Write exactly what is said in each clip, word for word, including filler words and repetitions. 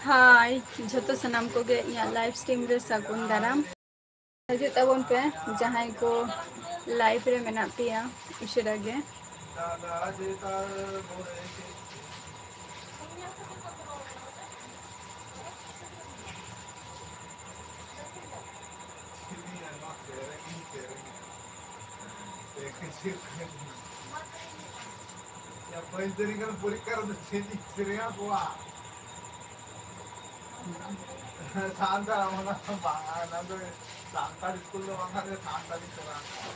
ᱦᱟᱭ, ᱡᱷᱚᱛᱚ ᱥᱟᱱᱟᱢ ᱠᱚᱜᱮ ᱤᱧᱟᱹᱜ live stream ᱨᱮ ᱥᱟᱹᱜᱩᱱ ᱫᱟᱨᱟᱢ᱾ ᱦᱤᱡᱩᱜ ᱛᱟᱵᱚᱱ ᱯᱮ, ᱡᱟᱦᱟᱸᱭ ᱠᱚ live ᱨᱮ ᱢᱮᱱᱟᱜ ᱯᱮᱭᱟ, ᱩᱥᱟᱹᱨᱟ ᱜᱮ᱾ ᱭᱟ, ᱯᱟᱹᱦᱤᱞ ᱛᱟᱹᱨᱤᱠᱷ ᱨᱮ ᱯᱚᱨᱤᱠᱠᱷᱟ ᱨᱮᱫᱚ ᱪᱮᱫ ᱤᱧ ᱥᱮᱨᱮᱧᱟ ᱠᱚᱣᱟ? ᱥᱟᱱᱛᱟᱲ, ᱚᱱᱟ ᱫᱚ ᱵᱟᱝ, ᱚᱱᱟ ᱫᱚ ᱥᱟᱱᱛᱟᱲ ᱥᱠᱩᱞ ᱫᱚ ᱵᱟᱝ ᱠᱟᱱᱟ, ᱥᱟᱱᱛᱟᱲᱤ ᱥᱮᱨᱮᱧ ᱠᱚᱣᱟ᱾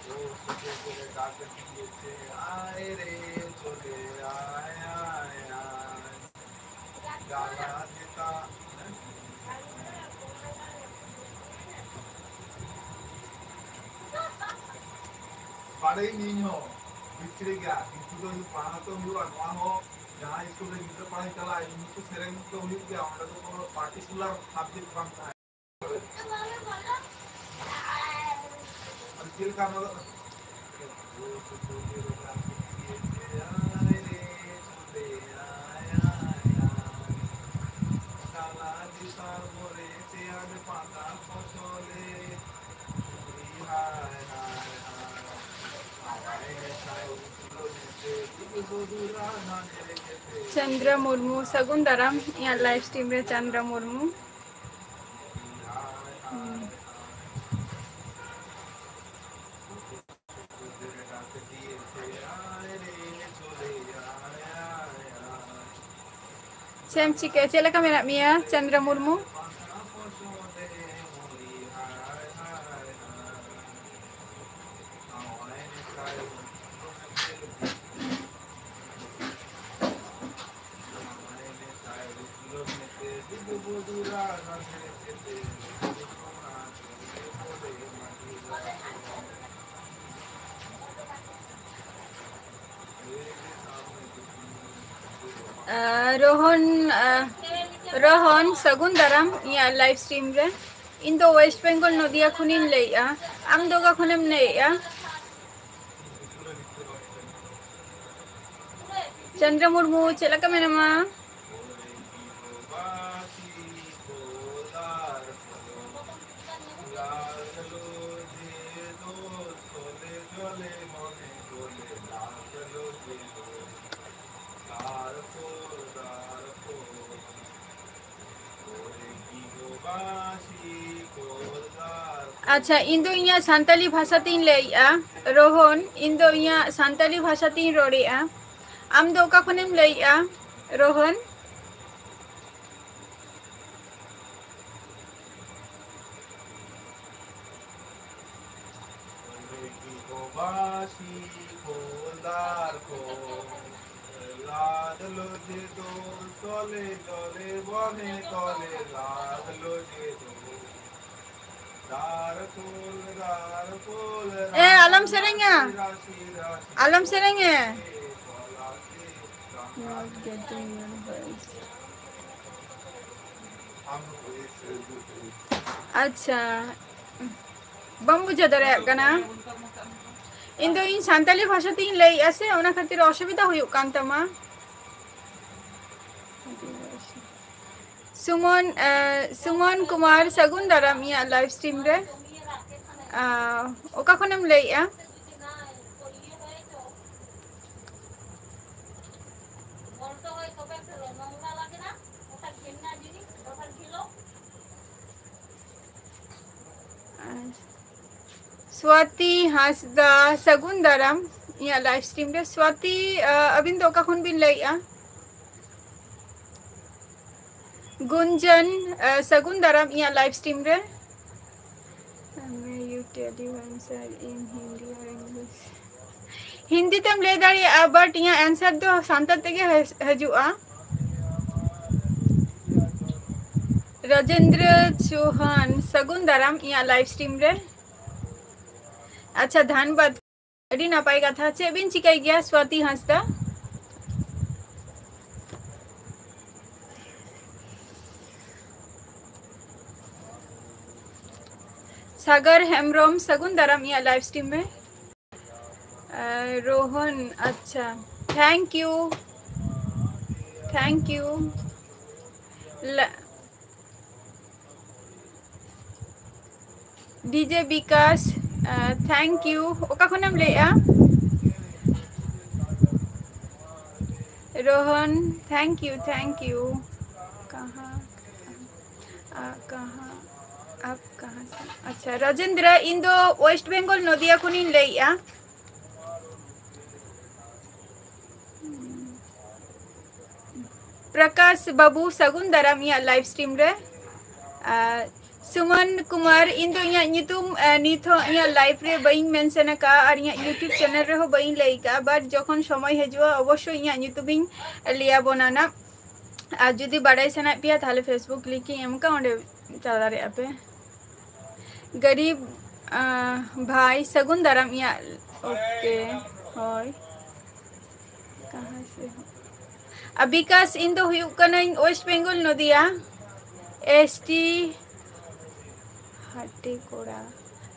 ᱳ, ᱥᱩᱠᱩᱨ ᱠᱚᱨᱮ ᱰᱟᱠ ᱫᱤᱭᱮ ᱪᱮ, ᱟᱭ ᱨᱮ ᱪᱚᱞᱮ ᱟᱭ, ᱟᱭ, ᱟᱭ᱾ ᱡᱟᱞᱟ ᱪᱮᱛᱟ᱾ ᱵᱟᱲᱟᱭᱟᱹᱧ ᱤᱧ ᱦᱚᱸ, ᱵᱷᱤᱛᱨᱤ ᱜᱮᱭᱟ, ᱠᱤᱱᱛᱩ ᱫᱚ ᱯᱟᱲᱦᱟᱣ ᱛᱚ ᱦᱩᱭᱩᱜᱼᱟ, ᱱᱚᱣᱟ ᱦᱚᱸ ᱡᱟᱦᱟᱸ ᱥᱠᱩᱞ ᱨᱮ ᱜᱤᱫᱽᱨᱟᱹ ᱯᱟᱲᱦᱟᱣ ᱪᱟᱞᱟᱜᱼᱟ, ᱤᱧ ᱦᱚᱸ ᱥᱮᱨᱮᱧ ᱛᱚ ᱦᱩᱭᱩᱜ ᱜᱮᱭᱟ, ᱚᱸᱰᱮ ᱫᱚ ᱠᱳᱱᱳ particular subject ᱵᱟᱝ ᱛᱟᱦᱮᱸ᱾ ᱟᱫᱚ ᱪᱮᱫ ᱞᱮᱠᱟ ᱱᱚᱣᱟ ᱫᱚ? ᱪᱚᱱᱫᱨᱟ ᱢᱩᱨᱢᱩ, ᱥᱟᱹᱜᱩᱱ ᱫᱟᱨᱟᱢ ᱤᱧᱟᱹᱜ live stream ᱨᱮ, ᱪᱚᱱᱫᱨᱟ ᱢᱩᱨᱢᱩ᱾ ᱦᱩᱸ᱾ ᱪᱮᱫ ᱮᱢ ᱪᱤᱠᱟᱹ, ᱪᱮᱫ ᱞᱮᱠᱟ ᱢᱮᱱᱟᱜ ᱢᱮᱭᱟ, ᱪᱚᱱᱫᱨᱟ ᱢᱩᱨᱢᱩ? ᱟᱸ, ᱨᱳᱦᱚᱱ, ᱟᱸ, ᱨᱳᱦᱚᱱ, ᱥᱟᱹᱜᱩᱱ ᱫᱟᱨᱟᱢ ᱤᱧᱟᱹᱜ live stream ᱨᱮ᱾ ᱤᱧ ᱫᱚ West Bengal, ᱱᱚᱫᱤᱭᱟ ᱠᱷᱚᱱᱤᱧ ᱞᱟᱹᱭᱮᱜᱼᱟ᱾ ᱟᱢ ᱫᱚ ᱚᱠᱟ ᱠᱷᱚᱱᱮᱢ ᱞᱟᱹᱭᱮᱜᱼᱟ? ᱪᱚᱱᱫᱨᱟ ᱢᱩᱨᱢᱩ, ᱪᱮᱫ ᱞᱮᱠᱟ ᱢᱮᱱᱟᱢᱟ? ᱟᱪᱪᱷᱟ, ᱤᱧ ᱫᱚ ᱤᱧᱟᱹᱜ ᱥᱟᱱᱛᱟᱞᱤ ᱵᱷᱟᱥᱟ ᱛᱤᱧ ᱞᱟᱹᱭᱮᱜᱼᱟ᱾ ᱨᱳᱦᱚᱱ, ᱤᱧ ᱫᱚ ᱤᱧᱟᱹᱜ ᱥᱟᱱᱛᱟᱞᱤ ᱵᱷᱟᱥᱟ ᱛᱤᱧ ᱨᱚᱲᱮᱜᱼᱟ᱾ ᱟᱢ ᱫᱚ ᱚᱠᱟ ᱠᱷᱚᱱᱮᱢ ᱞᱟᱹᱭᱮᱜᱼᱟ, ᱨᱳᱦᱚᱱ? ᱮ, ᱟᱞᱚᱢ ᱥᱮᱨᱮᱧᱟ, ᱟᱞᱚᱢ ᱥᱮᱨᱮᱧᱟ᱾ Not getting your voice. ᱟᱪᱪᱷᱟ, ᱵᱟᱢ ᱵᱩᱡᱷᱟᱹᱣ ᱫᱟᱲᱮᱭᱟᱜ ᱠᱟᱱᱟ? ᱤᱧ ᱫᱚ ᱤᱧ ᱥᱟᱱᱛᱟᱞᱤ ᱵᱷᱟᱥᱟ ᱛᱤᱧ ᱞᱟᱹᱭᱮᱜᱼᱟ ᱥᱮ, ᱚᱱᱟ ᱠᱷᱟᱹᱛᱤᱨ ᱚᱥᱩᱵᱤᱫᱷᱟ ᱦᱩᱭᱩᱜ ᱠᱟᱱ ᱛᱟᱢᱟ᱾ ᱥᱩᱢᱚᱱ, ᱮ, ᱥᱩᱢᱚᱱ ᱠᱩᱢᱟᱨ, ᱥᱟᱹᱜᱩᱱ ᱫᱟᱨᱟᱢ ᱤᱧᱟᱹᱜ live stream ᱨᱮ᱾ ᱟ, ᱚᱠᱟ ᱠᱷᱚᱱᱮᱢ ᱞᱟᱹᱭᱮᱜᱼᱟ? ᱟᱨ ᱥᱣᱟᱛᱤ ᱦᱟᱸᱥᱫᱟ, ᱥᱟᱹᱜᱩᱱ ᱫᱟᱨᱟᱢ ᱤᱧᱟᱹᱜ live stream ᱨᱮ᱾ ᱥᱣᱟᱛᱤ, ᱟ, ᱟᱹᱵᱤᱱ ᱫᱚ ᱚᱠᱟ ᱠᱷᱚᱱ ᱵᱤᱱ ᱞᱟᱹᱭᱮᱜᱼᱟ? ᱜᱩᱧᱡᱟᱱ, ᱟ, ᱥᱟᱹᱜᱩᱱ ᱫᱟᱨᱟᱢ ᱤᱧᱟᱹᱜ live stream ᱨᱮ᱾ May you tell you answer in Hindi or English? Hindi ᱛᱮᱢ ᱞᱟᱹᱭ ᱫᱟᱲᱮᱭᱟᱜᱼᱟ, but ᱤᱧᱟᱹᱜ answer ᱫᱚ ᱥᱟᱱᱛᱟᱲ ᱛᱮᱜᱮ ᱦᱤᱡ-, ᱦᱤᱡᱩᱜᱼᱟ᱾ ᱨᱟᱡᱮᱱᱫᱨᱚ ᱪᱳᱦᱟᱱ, ᱥᱟᱹᱜᱩᱱ ᱫᱟᱨᱟᱢ ᱤᱧᱟᱹᱜ live stream ᱨᱮ᱾ ᱟᱪᱪᱷᱟ, ᱫᱷᱟᱱᱵᱟᱫᱽ᱾ ᱟᱹᱰᱤ ᱱᱟᱯᱟᱭ ᱠᱟᱛᱷᱟ᱾ ᱪᱮᱫ ᱵᱤᱱ ᱪᱤᱠᱟᱹᱭ ᱜᱮᱭᱟ, ᱥᱣᱟᱛᱤ ᱦᱟᱸᱥᱫᱟ? ᱥᱟᱜᱚᱨ ᱦᱮᱢᱵᱨᱚᱢ, ᱥᱟᱹᱜᱩᱱ ᱫᱟᱨᱟᱢ ᱤᱧᱟᱹᱜ live stream ᱨᱮ᱾ ᱟᱨ ᱨᱳᱦᱚᱱ, ᱟᱪᱪᱷᱟ, thank you, thank you᱾ ᱞᱟ-, DJ ᱵᱤᱠᱟᱥ, ᱟ, thank you᱾ ᱚᱠᱟ ᱠᱷᱚᱱᱮᱢ ᱞᱟᱹᱭᱮᱜᱼᱟ? ᱨᱳᱦᱚᱱ, thank you, thank you᱾ ᱠᱟᱦᱟᱸ? ᱟᱯ ᱠᱟᱦᱟᱸ ᱥᱮ? ᱟᱪᱪᱷᱟ, ᱨᱟᱡᱮᱱᱫᱨᱟ, ᱤᱧ ᱫᱚ ᱳᱭᱮᱥᱴ ᱵᱮᱝᱜᱚᱞ, ᱱᱚᱫᱤᱭᱟ ᱠᱷᱚᱱᱤᱧ ᱞᱟᱹᱭᱮᱜᱼᱟ᱾ ᱯᱨᱟᱠᱟᱥ ᱵᱟᱹᱵᱩ, ᱥᱟᱹᱜᱩᱱ ᱫᱟᱨᱟᱢ ᱤᱧᱟᱹᱜ ᱞᱟᱭᱤᱵᱷ ᱥᱴᱨᱤᱢ ᱨᱮ᱾ ᱟᱨ ᱥᱩᱢᱚᱱ ᱠᱩᱢᱟᱨ, ᱤᱧ ᱫᱚ ᱤᱧᱟᱹᱜ ᱧᱩᱛᱩᱢ, ᱮ, ᱱᱤᱛ ᱦᱚᱸ ᱤᱧᱟᱹᱜ ᱞᱟᱭᱤᱵᱷ ᱨᱮ ᱵᱟᱹᱧ ᱢᱮᱱᱥᱮᱱ ᱟᱠᱟᱫᱼᱟ ᱟᱨ ᱤᱧᱟᱹᱜ YouTube ᱪᱮᱱᱮᱞ ᱨᱮᱦᱚᱸ ᱵᱟᱹᱧ ᱞᱟᱹᱭ ᱟᱠᱟᱫᱼᱟ, but ᱡᱚᱠᱷᱚᱱ ᱥᱚᱢᱚᱭ ᱦᱤᱡᱩᱜᱼᱟ ᱚᱵᱚᱥᱥᱳᱭ ᱤᱧᱟᱹᱜ ᱧᱩᱛᱩᱢᱤᱧ ᱞᱟᱹᱭ ᱟᱵᱚᱱᱟ ᱱᱟᱜ᱾ ᱟᱨ ᱡᱩᱫᱤ ᱵᱟᱰᱟᱭ ᱥᱟᱱᱟᱭᱮᱫ ᱯᱮᱭᱟ ᱛᱟᱦᱞᱮ Facebook link ᱤᱧ ᱮᱢ ᱟᱠᱟᱫᱼᱟ, ᱚᱸᱰᱮ ᱪᱟᱞᱟᱣ ᱫᱟᱲᱮᱭᱟᱜᱼᱟ ᱯᱮ᱾ ᱜᱟᱨᱤᱵ, ᱟᱸ, ᱵᱷᱟᱭ, ᱥᱟᱹᱜᱩᱱ ᱫᱟᱨᱟᱢ ᱤᱧᱟᱹᱜ, OK, ᱦᱳᱭ᱾ ᱠᱟᱦᱟᱸ ᱥᱮ ᱦᱳ? ᱟᱨ ᱵᱤᱠᱟᱥ, ᱤᱧ ᱫᱚ ᱦᱩᱭᱩᱜ ᱠᱟᱹᱱᱟᱹᱧ ᱳᱭᱮᱥᱴ ᱵᱮᱝᱜᱚᱞ, ᱱᱚᱫᱤᱭᱟ, ST ᱦᱟᱴᱮ ᱠᱚᱲᱟ,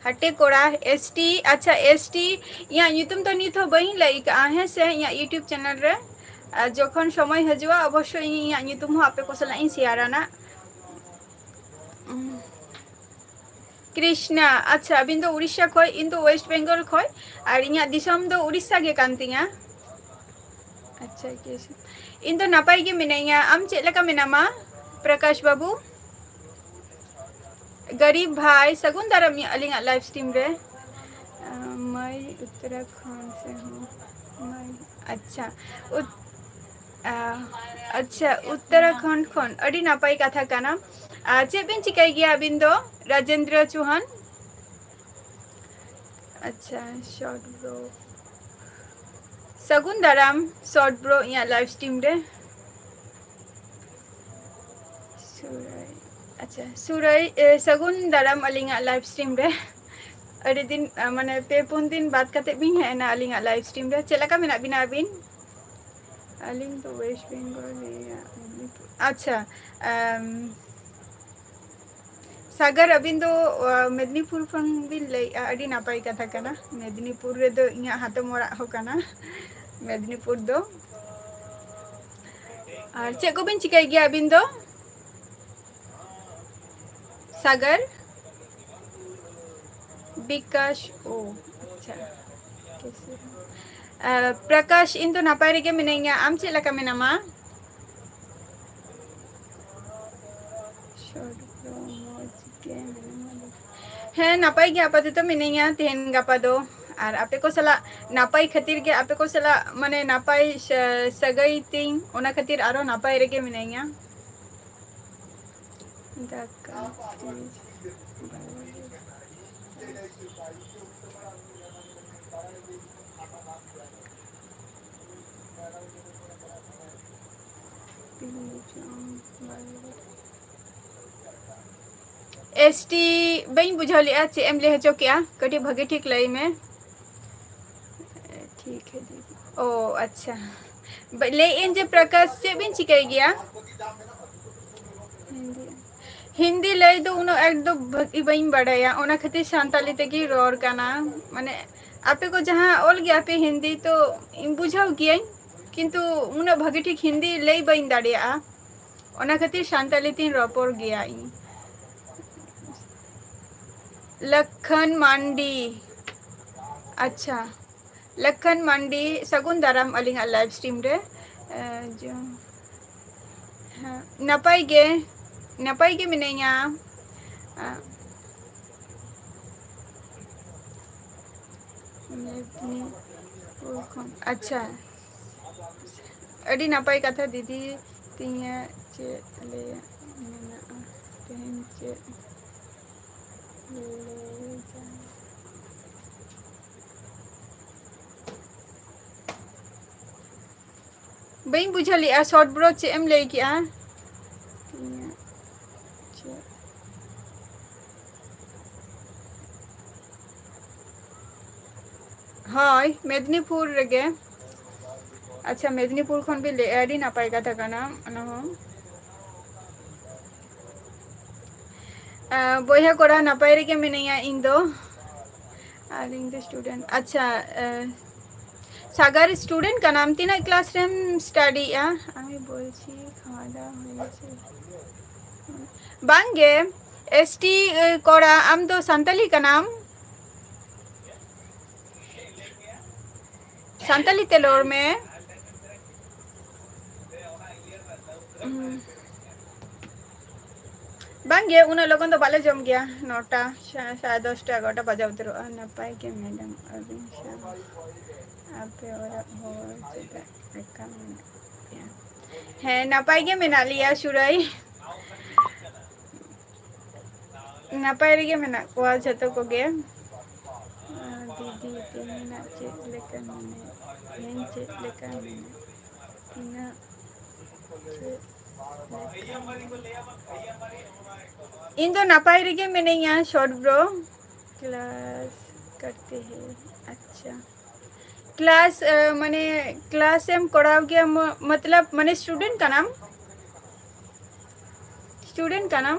ᱦᱟᱴᱮ ᱠᱚᱲᱟ, ST, ᱟᱪᱪᱷᱟ, ST, ᱤᱧᱟᱹᱜ ᱧᱩᱛᱩᱢ ᱫᱚ ᱱᱤᱛ ᱦᱚᱸ ᱵᱟᱹᱧ ᱞᱟᱹᱭ ᱠᱟᱜᱼᱟ, ᱦᱮᱸ ᱥᱮ, ᱤᱧᱟᱹᱜ YouTube ᱪᱮᱱᱮᱞ ᱨᱮ᱾ ᱟᱨ ᱡᱚᱠᱷᱚᱱ ᱥᱚᱢᱚᱭ ᱦᱤᱡᱩᱜᱼᱟ, ᱚᱵᱚᱥᱥᱳᱭ ᱤᱧ ᱤᱧᱟᱹᱜ ᱧᱩᱛᱩᱢ ᱦᱚᱸ ᱟᱯᱮ ᱠᱚ ᱥᱟᱞᱟᱜ ᱤᱧ ᱥᱮᱭᱟᱨᱟ ᱱᱟᱜ᱾ ᱠᱨᱤᱥᱱᱟ, ᱟᱪᱪᱷᱟ, ᱟᱹᱵᱤᱱ ᱫᱚ ᱩᱲᱤᱥᱥᱟ ᱠᱷᱚᱡ, ᱤᱧ ᱫᱚ ᱳᱭᱮᱥᱴ ᱵᱮᱝᱜᱚᱞ ᱠᱷᱚᱡ, ᱟᱨ ᱤᱧᱟᱹᱜ ᱫᱤᱥᱚᱢ ᱫᱚ ᱩᱲᱤᱥᱥᱟ ᱜᱮ ᱠᱟᱱ ᱛᱤᱧᱟ᱾ ᱟᱪᱪᱷᱟ, ᱠᱨᱤᱥᱱᱟ, ᱤᱧ ᱫᱚ ᱱᱟᱯᱟᱭ ᱜᱮ ᱢᱤᱱᱟᱹᱧᱟ, ᱟᱢ ᱪᱮᱫ ᱞᱮᱠᱟ ᱢᱮᱱᱟᱢᱟ, ᱯᱨᱟᱠᱟᱥ ᱵᱟᱹᱵᱩ? ᱜᱟᱨᱤᱵ ᱵᱷᱟᱭ, ᱥᱟᱹᱜᱩᱱ ᱫᱟᱨᱟᱢ ᱟᱹᱞᱤᱧᱟᱜ ᱞᱟᱭᱤᱵᱷ ᱥᱴᱨᱤᱢ ᱨᱮ᱾ ᱟᱸ, ᱢᱟᱹᱭ ᱩᱛᱛᱚᱨᱟᱠᱷᱚᱸᱰ ᱥᱮ ᱦᱚᱸ, ᱢᱟᱹᱭ, ᱟᱪᱪᱷᱟ, ᱩᱛ-, ᱟᱸ, ᱟᱪᱪᱷᱟ, ᱩᱛᱛᱚᱨᱟᱠᱷᱚᱸᱰ ᱠᱷᱚᱱ, ᱟᱹᱰᱤ ᱱᱟᱯᱟᱭ ᱠᱟᱛᱷᱟ ᱠᱟᱱᱟ᱾ ᱟᱨ ᱪᱮᱫ ᱵᱤᱱ ᱪᱤᱠᱟᱹᱭ ᱜᱮᱭᱟ ᱟᱹᱵᱤᱱ ᱫᱚ, ᱨᱟᱡᱮᱱᱫᱨᱚ ᱪᱳᱦᱟᱱ? ᱟᱪᱪᱷᱟ, ᱥᱚᱨᱴ ᱵᱨᱳ᱾ ᱥᱟᱹᱜᱩᱱ ᱫᱟᱨᱟᱢ, ᱥᱚᱨᱴ ᱵᱨᱳ, ᱤᱧᱟᱹᱜ ᱞᱟᱭᱤᱵᱷ ᱥᱴᱨᱤᱢ ᱨᱮ᱾ ᱥᱩᱨᱟᱹᱭ, ᱟᱪᱪᱷᱟ, ᱥᱩᱨᱟᱹᱭ, ᱮ, ᱥᱟᱹᱜᱩᱱ ᱫᱟᱨᱟᱢ ᱟᱹᱞᱤᱧᱟᱜ ᱞᱟᱭᱤᱵᱷ ᱥᱴᱨᱤᱢ ᱨᱮ᱾ ᱟᱹᱰᱤ ᱫᱤᱱ, ᱟ, ᱢᱟᱱᱮ, ᱯᱮ ᱯᱩᱱ ᱫᱤᱱ ᱵᱟᱫ ᱠᱟᱛᱮ ᱵᱤᱱ ᱦᱮᱡ ᱮᱱᱟ ᱟᱹᱞᱤᱧᱟᱜ ᱞᱟᱭᱤᱵᱷ ᱥᱴᱨᱤᱢ ᱨᱮ᱾ ᱪᱮᱫ ᱞᱮᱠᱟ ᱢᱮᱱᱟᱜ ᱵᱤᱱᱟ ᱟᱹᱵᱤᱱ? ᱟᱹᱞᱤᱧ ᱫᱚ ᱳᱭᱮᱥᱴ ᱵᱮᱝᱜᱚᱞ ᱨᱮᱭᱟᱜ ᱢᱮᱫᱽᱱᱤᱯᱩᱨ᱾ ᱟᱪᱪᱷᱟ, ᱟᱢ, ᱥᱟᱜᱚᱨ, ᱟᱹᱵᱤᱱ ᱫᱚ, ᱟ, ᱢᱮᱫᱽᱱᱤᱯᱩᱨ ᱠᱷᱚᱱ ᱵᱤᱱ ᱞᱟᱹᱭᱮᱫᱼᱟ, ᱟᱹᱰᱤ ᱱᱟᱯᱟᱭ ᱠᱟᱛᱷᱟ ᱠᱟᱱᱟ᱾ ᱢᱮᱫᱽᱱᱤᱯᱩᱨ ᱨᱮᱫᱚ ᱤᱧᱟᱹᱜ ᱦᱟᱛᱚᱢ ᱚᱲᱟᱜ ᱦᱚᱸ ᱠᱟᱱᱟ, ᱢᱮᱫᱽᱱᱤᱯᱩᱨ ᱫᱚ᱾ ᱟᱨ ᱪᱮᱫ ᱠᱚᱵᱤᱱ ᱪᱤᱠᱟᱹᱭ ᱜᱮᱭᱟ ᱟᱹᱵᱤᱱ ᱫᱚ? ᱥᱟᱜᱚᱨ? ᱵᱤᱠᱟᱥ, ᱳ, ᱟᱪᱪᱷᱟ᱾ ᱟ, ᱯᱨᱟᱠᱟᱥ, ᱤᱧ ᱫᱚ ᱱᱟᱯᱟᱭ ᱨᱮᱜᱮ ᱢᱤᱱᱟᱹᱧᱟ, ᱟᱢ ᱪᱮᱫ ᱞᱮᱠᱟ ᱢᱮᱱᱟᱢᱟ? ᱥᱚᱨᱴ ᱦᱮᱸ, ᱱᱟᱯᱟᱭ ᱜᱮ ᱟᱯᱟᱛᱚᱛᱚ ᱢᱤᱱᱟᱹᱧᱟ ᱛᱮᱦᱮᱧ ᱜᱟᱯᱟ ᱫᱚ᱾ ᱟᱨ ᱟᱯᱮ ᱠᱚ ᱥᱟᱞᱟᱜ ᱱᱟᱯᱟᱭ ᱠᱷᱟᱹᱛᱤᱨ ᱜᱮ, ᱟᱯᱮ ᱠᱚ ᱥᱟᱞᱟᱜ ᱢᱟᱱᱮ ᱱᱟᱯᱟᱭ ᱥᱟ-, ᱥᱟᱹᱜᱟᱹᱭ ᱛᱤᱧ, ᱚᱱᱟ ᱠᱷᱟᱹᱛᱤᱨ ᱟᱨᱚ ᱱᱟᱯᱟᱭ ᱨᱮᱜᱮ ᱢᱤᱱᱟᱹᱧᱟ᱾ ᱫᱟᱠᱟ ᱩᱛᱩ᱾ ᱮᱥ ᱴᱤ ᱵᱟᱹᱧ ᱵᱩᱡᱷᱟᱹᱣ ᱞᱮᱜᱼᱟ, ᱪᱮᱫ ᱮᱢ ᱞᱟᱹᱭ ᱦᱚᱪᱚ ᱠᱮᱜᱼᱟ? ᱠᱟᱹᱴᱤᱡ ᱵᱷᱟᱜᱮ ᱴᱷᱤᱠ ᱞᱟᱹᱭ ᱢᱮ᱾ ᱴᱷᱤᱠ ᱦᱮ ᱫᱤᱫᱤ᱾ ᱳ, ᱟᱪᱪᱷᱟ᱾ ᱵᱟ-, ᱞᱟᱹᱭᱮᱫ ᱟᱹᱧ ᱡᱮ ᱯᱨᱚᱠᱟᱥ, ᱪᱮᱫ ᱵᱤᱱ ᱪᱤᱠᱟᱹᱭ ᱜᱮᱭᱟ? ᱦᱤᱱᱫᱤ, ᱦᱤᱱᱫᱤ ᱞᱟᱹᱭ ᱫᱚ ᱩᱱᱟᱹᱜ ᱟᱸᱴ ᱫᱚ ᱵᱷᱟᱹᱜᱤ ᱵᱟᱹᱧ ᱵᱟᱰᱟᱭᱟ, ᱚᱱᱟ ᱠᱷᱟᱹᱛᱤᱨ ᱥᱟᱱᱛᱟᱞᱤ ᱛᱮᱜᱮᱧ ᱨᱚᱲ ᱠᱟᱱᱟ᱾ ᱢᱟᱱᱮ, ᱟᱯᱮ ᱠᱚ ᱡᱟᱦᱟᱸ ᱚᱞ ᱜᱮᱭᱟ ᱯᱮ ᱦᱤᱱᱫᱤ, ᱛᱚ ᱤᱧ ᱵᱩᱡᱷᱟᱹᱣ ᱜᱤᱭᱟᱹᱧ, ᱠᱤᱱᱛᱩ ᱩᱱᱟᱹᱜ ᱵᱷᱟᱹᱜᱤ ᱴᱷᱤᱠ ᱦᱤᱱᱫᱤ ᱞᱟᱹᱭ ᱵᱟᱹᱧ ᱫᱟᱲᱮᱭᱟᱜᱼᱟ, ᱚᱱᱟ ᱠᱷᱟᱹᱛᱤᱨ ᱥᱟᱱᱛᱟᱞᱤ ᱛᱤᱧ ᱨᱚᱯᱚᱲ ᱜᱮᱭᱟ ᱤᱧ᱾ ᱞᱟᱠᱷᱟᱱ ᱢᱟᱱᱰᱤ, ᱟᱪᱪᱷᱟ, ᱞᱟᱠᱷᱟᱱ ᱢᱟᱱᱰᱤ, ᱥᱟᱹᱜᱩᱱ ᱫᱟᱨᱟᱢ ᱟᱹᱞᱤᱧᱟᱜ live stream ᱨᱮ᱾ ᱮ, ᱡᱚ-, ᱦᱮᱸ, ᱱᱟᱯᱟᱭ ᱜᱮ, ᱱᱟᱯᱟᱭ ᱜᱮ ᱢᱤᱱᱟᱹᱧᱟ᱾ ᱟ, ᱢᱮᱫᱽᱱᱤᱯᱩᱨ ᱠᱷᱚᱱ, ᱟᱪᱪᱷᱟ, ᱟᱹᱰᱤ ᱱᱟᱯᱟᱭ ᱠᱟᱛᱷᱟ ᱫᱤᱫᱤ᱾ ᱛᱤᱧᱟᱹ ᱪᱮᱫ ᱞᱟᱹᱭᱟᱜ ᱢᱮᱱᱟᱜᱼᱟ? ᱛᱮᱦᱮᱧ ᱪᱮᱫ ᱞᱟᱹᱭᱟ? ᱵᱟᱹᱧ ᱵᱩᱡᱷᱟᱹᱣ ᱞᱮᱜᱼᱟ, short bro ᱪᱮᱫ ᱮᱢ ᱞᱟᱹᱭ ᱠᱮᱜᱼᱟ? ᱤᱧᱟᱹᱜ ᱪᱮᱫ? ᱦᱳᱭ, ᱢᱮᱫᱽᱱᱤᱯᱩᱨ ᱨᱮᱜᱮ᱾ ᱟᱪᱪᱷᱟ, ᱢᱮᱫᱽᱱᱤᱯᱩᱨ ᱠᱷᱚᱱ ᱵᱤᱱ ᱞᱟᱹᱭᱮᱜᱼᱟ, ᱟᱹᱰᱤ ᱱᱟᱯᱟᱭ ᱠᱟᱛᱷᱟ ᱠᱟᱱᱟ ᱚᱱᱟ ᱦᱚᱸ᱾ ᱟᱸ, ᱵᱚᱭᱦᱟ ᱠᱚᱲᱟ, ᱱᱟᱯᱟᱭ ᱨᱮᱜᱮ ᱢᱤᱱᱟᱹᱧᱟ ᱤᱧ ᱫᱚ᱾ ᱟᱨ ᱤᱧ ᱫᱚ student᱾ ᱟᱪᱪᱷᱟ, ᱟᱸ, ᱥᱟᱜᱟᱨ, student ᱠᱟᱱᱟᱢ? ᱛᱤᱱᱟᱹᱜ class ᱨᱮᱢ studyᱭᱮᱜᱼᱟ? আমি বলছি, খাওয়া দাওয়া হয়েছে? ᱵᱟᱝᱜᱮ, ᱮᱥ ᱴᱤ, ᱟᱸ, ᱠᱚᱲᱟ, ᱟᱢ ᱫᱚ ᱥᱟᱱᱛᱟᱞᱤ ᱠᱟᱱᱟᱢ? ᱥᱟᱱᱛᱟᱞᱤ ᱛᱮ ᱨᱚᱲ ᱢᱮ᱾ ᱦᱩᱸ᱾ ᱵᱟᱝᱜᱮ, ᱩᱱᱟᱹᱜ ᱞᱚᱜᱚᱱ ᱫᱚ ᱵᱟᱞᱮ ᱡᱚᱢ ᱜᱮᱭᱟ, ᱱᱚᱴᱟ, ᱥᱟ-, ᱥᱟᱲᱮ ᱫᱚᱥᱴᱟ, ᱮᱜᱟᱨᱚᱴᱟ ᱵᱟᱡᱟᱣ ᱩᱛᱟᱹᱨᱚᱜᱼᱟ᱾ ᱱᱟᱯᱟᱭ ᱜᱮ ᱢᱮᱰᱟᱢ, ᱟᱹᱵᱤᱱ ᱥᱟᱶ ᱟᱯᱮ ᱚᱲᱟᱜ ᱦᱚᱲ ᱪᱮᱫ ᱞᱮᱠᱟ ᱢᱮᱱᱟᱜ ᱯᱮᱭᱟ? ᱦᱮᱸ, ᱱᱟᱯᱟᱭ ᱜᱮ ᱢᱮᱱᱟᱜ ᱞᱮᱭᱟ ᱥᱩᱨᱟᱹᱭ᱾ ᱱᱟᱯᱟᱭ ᱨᱮᱜᱮ ᱢᱮᱱᱟᱜ ᱠᱚᱣᱟ ᱡᱷᱚᱛᱚ ᱠᱚᱜᱮ᱾ ᱟᱨ ᱫᱤᱫᱤ, ᱛᱮᱦᱮᱧᱟᱜ ᱪᱮᱫ ᱞᱮᱠᱟ ᱢᱮᱱᱟᱜ, ᱛᱮᱦᱮᱧ ᱪᱮᱫ ᱞᱮᱠᱟ ᱢᱮᱱᱟᱜ, ᱛᱤᱱᱟᱹᱜ, ᱪᱮᱫ ᱞᱮᱠᱟ? ᱤᱧ ᱫᱚ ᱱᱟᱯᱟᱭ ᱨᱮᱜᱮ ᱢᱤᱱᱟᱹᱧᱟ, short bro. Class ᱠᱟᱨᱛᱮ ᱦᱮ, ᱟᱪᱪᱷᱟ᱾ Class, ᱮ, ᱢᱟᱱᱮ class ᱮᱢ ᱠᱚᱨᱟᱣ ᱜᱮᱭᱟ, ᱢᱚ-, ᱢᱚᱛᱞᱚᱵ, ᱢᱟᱱᱮ student ᱠᱟᱱᱟᱢ? Student ᱠᱟᱱᱟᱢ?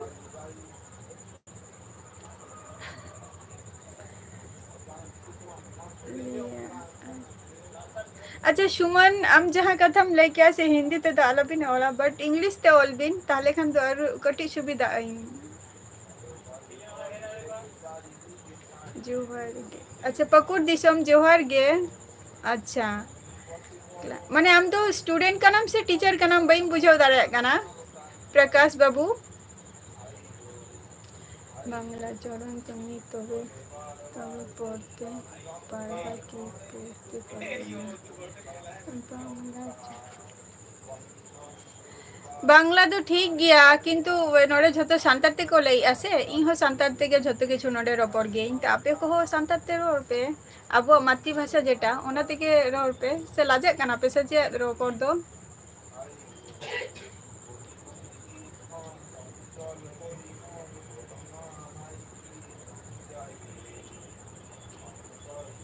ᱟᱪᱪᱷᱟ ᱥᱩᱢᱚᱱ, ᱟᱢ ᱡᱟᱦᱟᱸ ᱠᱟᱛᱷᱟᱢ ᱞᱟᱹᱭ ᱠᱮᱜᱼᱟ ᱥᱮ, ᱦᱤᱱᱫᱤ ᱛᱮᱫᱚ ᱟᱞᱚᱵᱤᱱ ᱚᱞᱟ, but English ᱛᱮ ᱚᱞ ᱵᱤᱱ, ᱛᱟᱦᱞᱮ ᱠᱷᱟᱱ ᱫᱚ ᱟᱨ ᱠᱟᱹᱴᱤᱡ ᱥᱩᱵᱤᱫᱷᱟᱜ ᱟᱹᱧ᱾ ᱡᱚᱦᱟᱨ ᱜᱮ᱾ ᱟᱪᱪᱷᱟ, ᱯᱟᱹᱠᱩᱲ ᱫᱤᱥᱚᱢ, ᱡᱚᱦᱟᱨ ᱜᱮ᱾ ᱟᱪᱪᱷᱟ, ᱢᱟᱱᱮ ᱟᱢ ᱫᱚ student ᱠᱟᱱᱟᱢ ᱥᱮ teacher ᱠᱟᱱᱟᱢ, ᱵᱟᱹᱧ ᱵᱩᱡᱷᱟᱹᱣ ᱫᱟᱲᱮᱭᱟᱜ ᱠᱟᱱᱟ, ᱯᱨᱚᱠᱟᱥ ᱵᱟᱹᱵᱩ᱾ ᱵᱟᱝᱞᱟ ᱪᱚᱨᱚᱱ ᱠᱟᱹᱢᱤ ᱛᱚᱵᱮ, ᱛᱚᱵᱮ ᱯᱚᱲᱛᱮ ᱯᱟᱨᱵᱟ ᱠᱤ ᱯᱚᱲᱛᱮ ᱯᱟᱨᱵᱟ ᱱᱟ᱾ ᱵᱟᱝᱞᱟ ᱪᱚ-, ᱵᱟᱝᱞᱟ ᱫᱚ ᱴᱷᱤᱠ ᱜᱮᱭᱟ, ᱠᱤᱱᱛᱩ ᱱᱚᱰᱮ ᱡᱷᱚᱛᱚ ᱥᱟᱱᱛᱟᱲ ᱛᱮᱠᱚ ᱞᱟᱹᱭᱮᱜᱼᱟ ᱥᱮ, ᱤᱧ ᱦᱚᱸ ᱥᱟᱱᱛᱟᱲ ᱛᱮᱜᱮ ᱡᱷᱚᱛᱚ ᱠᱤᱪᱷᱩ ᱱᱚᱰᱮ ᱨᱚᱯᱚᱲ ᱜᱮᱭᱟᱹᱧ, ᱛᱚ ᱟᱯᱮ ᱠᱚᱦᱚᱸ ᱥᱟᱱᱛᱟᱲ ᱛᱮ ᱨᱚᱲ ᱯᱮ, ᱟᱵᱚᱣᱟᱜ ᱢᱟᱛᱨᱤ ᱵᱷᱟᱥᱟ ᱡᱮᱴᱟ, ᱚᱱᱟ ᱛᱮᱜᱮ ᱨᱚᱲ ᱯᱮ᱾ ᱥᱮ ᱞᱟᱡᱟᱜ ᱠᱟᱱᱟ ᱯᱮ ᱥᱮ ᱪᱮᱫ ᱨᱚᱯᱚᱲ ᱫᱚ?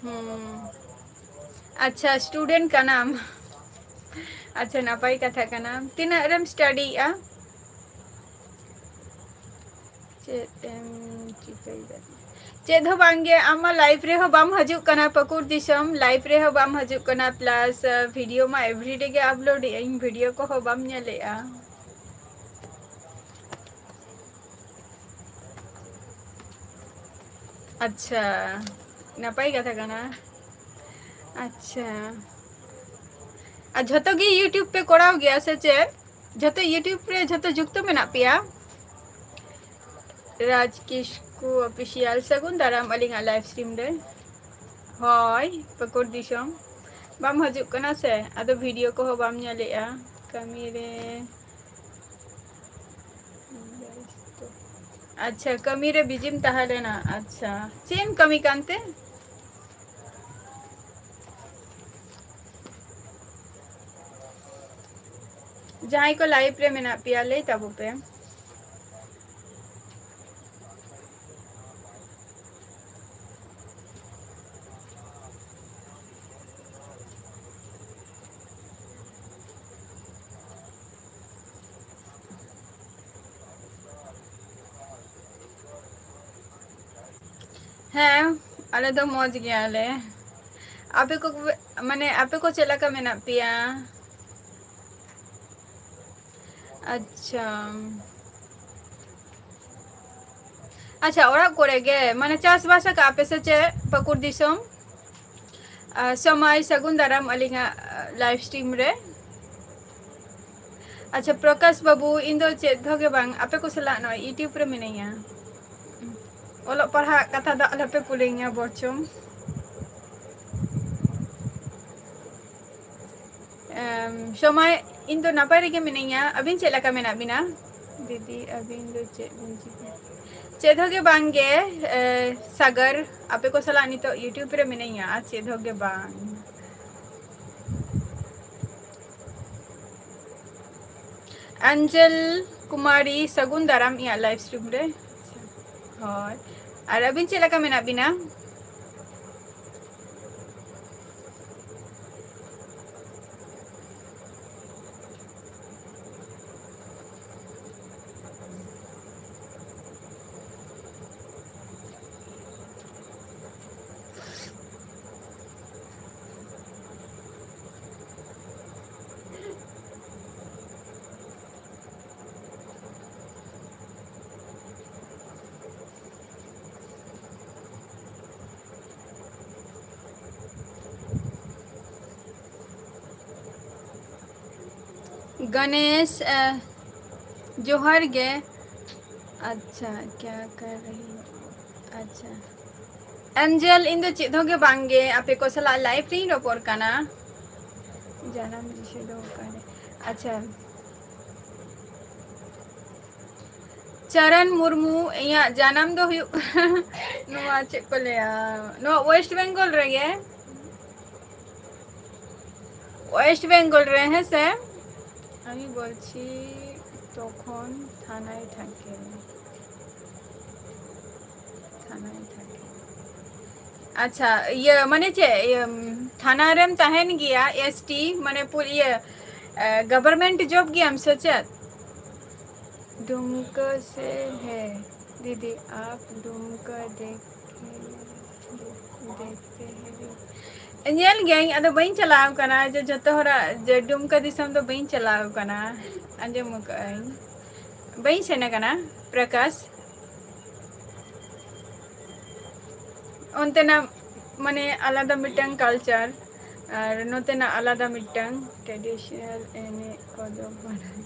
ᱦᱩᱸ᱾ ᱟᱪᱪᱷᱟ, student ᱠᱟᱱᱟᱢ᱾ ᱟᱪᱪᱷᱟ, ᱱᱟᱯᱟᱭ ᱠᱟᱛᱷᱟ ᱠᱟᱱᱟ᱾ ᱛᱤᱱᱟᱹᱜ ᱨᱮᱢ studyᱭᱮᱜᱼᱟ? ᱪᱮᱫ ᱮᱢ ᱪᱤᱠᱟᱹᱭᱮᱫᱟ? ᱪᱮᱫ ᱦᱚᱸ ᱵᱟᱝ ᱜᱮ, ᱟᱢ ᱢᱟ live ᱨᱮᱦᱚᱸ ᱵᱟᱢ ᱦᱤᱡᱩᱜ ᱠᱟᱱᱟ, ᱯᱟᱹᱠᱩᱲ ᱫᱤᱥᱚᱢ, live ᱨᱮᱦᱚᱸ ᱵᱟᱢ ᱦᱤᱡᱩᱜ ᱠᱟᱱᱟ, plus, ᱟ, video ᱢᱟ everyday ᱜᱮ upload ᱮᱜ ᱟᱹᱧ, video ᱠᱚᱦᱚᱸ ᱵᱟᱢ ᱧᱮᱞᱮᱜᱼᱟ᱾ ᱟᱪᱪᱷᱟ, ᱱᱟᱯᱟᱭ ᱠᱟᱛᱷᱟ ᱠᱟᱱᱟ᱾ ᱟᱪᱪᱷᱟ, ᱟᱨ ᱡᱷᱚᱛᱚ ᱜᱮ YouTube ᱯᱮ ᱠᱚᱨᱟᱣ ᱜᱮᱭᱟ ᱥᱮ ᱪᱮᱫ? ᱡᱷᱚᱛᱚ YouTube ᱨᱮ ᱡᱷᱚᱛᱚ ᱡᱩᱠᱛᱚ ᱢᱮᱱᱟᱜ ᱯᱮᱭᱟ? ᱨᱟᱡᱽ ᱠᱤᱥᱠᱩ ᱚᱯᱷᱤᱥᱤᱭᱟᱞ, ᱥᱟᱹᱜᱩᱱ ᱫᱟᱨᱟᱢ ᱟᱹᱞᱤᱧᱟᱜ ᱞᱟᱭᱤᱵᱷ ᱥᱴᱨᱤᱢ ᱨᱮ᱾ ᱦᱳᱭ, ᱯᱟᱹᱠᱩᱲ ᱫᱤᱥᱚᱢ᱾ ᱵᱟᱢ ᱦᱤᱡᱩᱜ ᱠᱟᱱᱟ ᱥᱮ, ᱟᱫᱚ ᱵᱷᱤᱰᱤᱭᱳ ᱠᱚᱦᱚᱸ ᱵᱟᱢ ᱧᱮᱞᱮᱜᱼᱟ᱾ ᱠᱟᱹᱢᱤ ᱨᱮ, ᱟᱪᱪᱷᱟ, ᱠᱟᱹᱢᱤ ᱨᱮ ᱵᱤᱡᱤᱢ ᱛᱟᱦᱮᱸ ᱞᱮᱱᱟ᱾ ᱟᱪᱪᱷᱟ, ᱪᱮᱫ ᱮᱢ ᱠᱟᱹᱢᱤ ᱠᱟᱱᱛᱮ? ᱡᱟᱦᱟᱸᱭ ᱠᱚ ᱞᱟᱭᱤᱵᱷ ᱨᱮ ᱢᱮᱱᱟᱜ ᱯᱮᱭᱟ, ᱞᱟᱹᱭ ᱛᱟᱵᱚ ᱯᱮ᱾ ᱦᱮᱸ, ᱟᱞᱮ ᱫᱚ ᱢᱚᱡᱽ ᱜᱮᱭᱟᱞᱮ᱾ ᱟᱯᱮ ᱠᱚ, ᱢᱟᱱᱮ, ᱟᱯᱮ ᱠᱚ ᱪᱮᱫ ᱞᱮᱠᱟ ᱢᱮᱱᱟᱜ ᱯᱮᱭᱟ? ᱟᱪᱪᱷᱟ, ᱟᱪᱪᱷᱟ, ᱚᱲᱟᱜ ᱠᱚᱨᱮ ᱜᱮ, ᱢᱟᱱᱮ, ᱪᱟᱥᱵᱟᱥ ᱟᱠᱟᱫ ᱯᱮ ᱥᱮ ᱪᱮᱫ ᱯᱟᱹᱠᱩᱲ ᱫᱤᱥᱚᱢ? ᱟᱨ ᱥᱚᱢᱟᱭ, ᱥᱟᱹᱜᱩᱱ ᱫᱟᱨᱟᱢ ᱟᱹᱞᱤᱧᱟᱜ, ᱟ, ᱞᱟᱭᱤᱵᱷ ᱥᱴᱨᱤᱢ ᱨᱮ᱾ ᱟᱪᱪᱷᱟ, ᱯᱨᱚᱠᱟᱥ ᱵᱟᱹᱵᱩ, ᱤᱧ ᱫᱚ ᱪᱮᱫ ᱦᱚᱸ ᱜᱮ ᱵᱟᱝ, ᱟᱯᱮ ᱠᱚ ᱥᱟᱞᱟᱜ ᱱᱚᱜᱼᱚᱭ YouTube ᱨᱮ ᱢᱤᱱᱟᱹᱧᱟ᱾ ᱚᱞᱚᱜ ᱯᱟᱲᱦᱟᱜ ᱠᱟᱛᱷᱟ ᱫᱚ ᱟᱞᱚᱯᱮ ᱠᱩᱞᱤᱧᱟ ᱵᱚᱨᱪᱚᱝ᱾ ᱮᱢ, ᱥᱚᱢᱟᱭ, ᱤᱧ ᱫᱚ ᱱᱟᱯᱟᱭ ᱨᱮᱜᱮ ᱢᱤᱱᱟᱹᱧᱟ᱾ ᱟᱹᱵᱤᱱ ᱪᱮᱫ ᱞᱮᱠᱟ ᱢᱮᱱᱟᱜ ᱵᱤᱱᱟ? ᱫᱤᱫᱤ, ᱟᱹᱵᱤᱱ ᱫᱚ ᱪᱮᱫ ᱵᱤᱱ ᱪᱤᱠᱟᱹᱭᱟ? ᱪᱮᱫ ᱦᱚᱸ ᱜᱮ ᱵᱟᱝ ᱜᱮ, ᱮ, ᱥᱟᱜᱚᱨ, ᱟᱯᱮ ᱠᱚ ᱥᱟᱞᱟᱜ ᱱᱤᱛᱚᱜ YouTube ᱨᱮ ᱢᱤᱱᱟᱹᱧᱟ, ᱟᱨ ᱪᱮᱫ ᱦᱚᱸ ᱜᱮ ᱵᱟᱝ᱾ ᱟᱧᱡᱮᱞ ᱠᱩᱢᱟᱨᱤ, ᱥᱟᱹᱜᱩᱱ ᱫᱟᱨᱟᱢ ᱤᱧᱟᱹᱜ ᱞᱟᱭᱤᱵᱷ ᱥᱴᱨᱤᱢ ᱨᱮ᱾ ᱦᱳᱭ, ᱟᱨ ᱟᱹᱵᱤᱱ ᱪᱮᱫ ᱞᱮᱠᱟ ᱢᱮᱱᱟᱜ ᱵᱤᱱᱟ? ᱜᱚᱱᱮᱥ, ᱮ, ᱡᱚᱦᱟᱨ ᱜᱮ᱾ ᱟᱪᱪᱷᱟ, ᱠᱭᱟ ᱠᱟᱨ ᱨᱟᱦᱤ ᱦᱳ? ᱟᱪᱪᱷᱟ᱾ ᱮᱱᱡᱮᱞ, ᱤᱧ ᱫᱚ ᱪᱮᱫ ᱦᱚᱸ ᱜᱮ ᱵᱟᱝ ᱜᱮ, ᱟᱯᱮ ᱠᱚ ᱥᱟᱞᱟᱜ ᱞᱟᱭᱤᱵᱷ ᱨᱤᱧ ᱨᱚᱯᱚᱲ ᱠᱟᱱᱟ᱾ ᱡᱟᱱᱟᱢ ᱫᱤᱥᱚᱢ ᱫᱚ ᱚᱠᱟᱨᱮ? ᱟᱪᱪᱷᱟ᱾ ᱪᱚᱨᱚᱱ ᱢᱩᱨᱢᱩ, ᱤᱧᱟᱹᱜ ᱡᱟᱱᱟᱢ ᱫᱚ ᱦᱩᱭᱩᱜ ᱠᱟᱱᱟ ᱱᱚᱣᱟ ᱪᱮᱫ ᱠᱚ ᱞᱟᱹᱭᱟ, ᱱᱚᱣᱟ ᱳᱭᱮᱥᱴ ᱵᱮᱝᱜᱚᱞ ᱨᱮᱜᱮ, ᱳᱭᱮᱥᱴ ᱵᱮᱝᱜᱚᱞ ᱨᱮ, ᱦᱮᱸ ᱥᱮ? আমি বলছি তখন থানায় থাকে। থানায় থাকে। ᱟᱪᱪᱷᱟ, ᱤᱭᱟᱹ, ᱢᱟᱱᱮ ᱪᱮᱫ, ᱤᱭᱟᱹ, ᱛᱷᱟᱱᱟ ᱨᱮᱢ ᱛᱟᱦᱮᱱ ᱜᱮᱭᱟ, ᱮᱥ ᱴᱤ, ᱢᱟᱱᱮ ᱯᱩᱨ-, ᱤᱭᱟᱹ, ᱮ, ᱜᱚᱵᱷᱚᱨᱱᱢᱮᱱᱴ ᱡᱚᱵ ᱜᱮᱭᱟᱢ ᱥᱮ ᱪᱮᱫ? डुमका से है दीदी, आप डुमका देखे, देखते हैं? ᱧᱮᱞ ᱜᱤᱭᱟᱹᱧ, ᱟᱫᱚ ᱵᱟᱹᱧ ᱪᱟᱞᱟᱣ ᱠᱟᱱᱟ ᱡᱮ ᱡᱚᱛᱚ ᱦᱚᱲᱟᱜ ᱡᱮ ᱰᱩᱢᱠᱟ ᱫᱤᱥᱚᱢ ᱫᱚ ᱵᱟᱹᱧ ᱪᱟᱞᱟᱣ ᱠᱟᱱᱟ, ᱟᱸᱡᱚᱢ ᱟᱠᱟᱫᱟᱹᱧ, ᱵᱟᱹᱧ ᱥᱮᱱ ᱟᱠᱟᱱᱟ᱾ ᱯᱨᱚᱠᱟᱥ, ᱚᱱᱛᱮᱱᱟᱜ ᱢᱟᱱᱮ ᱟᱞᱟᱫᱟ ᱢᱤᱫᱴᱟᱝ ᱠᱟᱞᱪᱟᱨ ᱟᱨ ᱱᱚᱛᱮᱱᱟᱜ ᱟᱞᱟᱫᱟ ᱢᱤᱫᱴᱟᱝ ᱴᱨᱮᱰᱤᱥᱚᱱᱟᱞ ᱮᱱᱮᱡ ᱠᱚᱫᱚ ᱵᱟᱲᱟᱭ᱾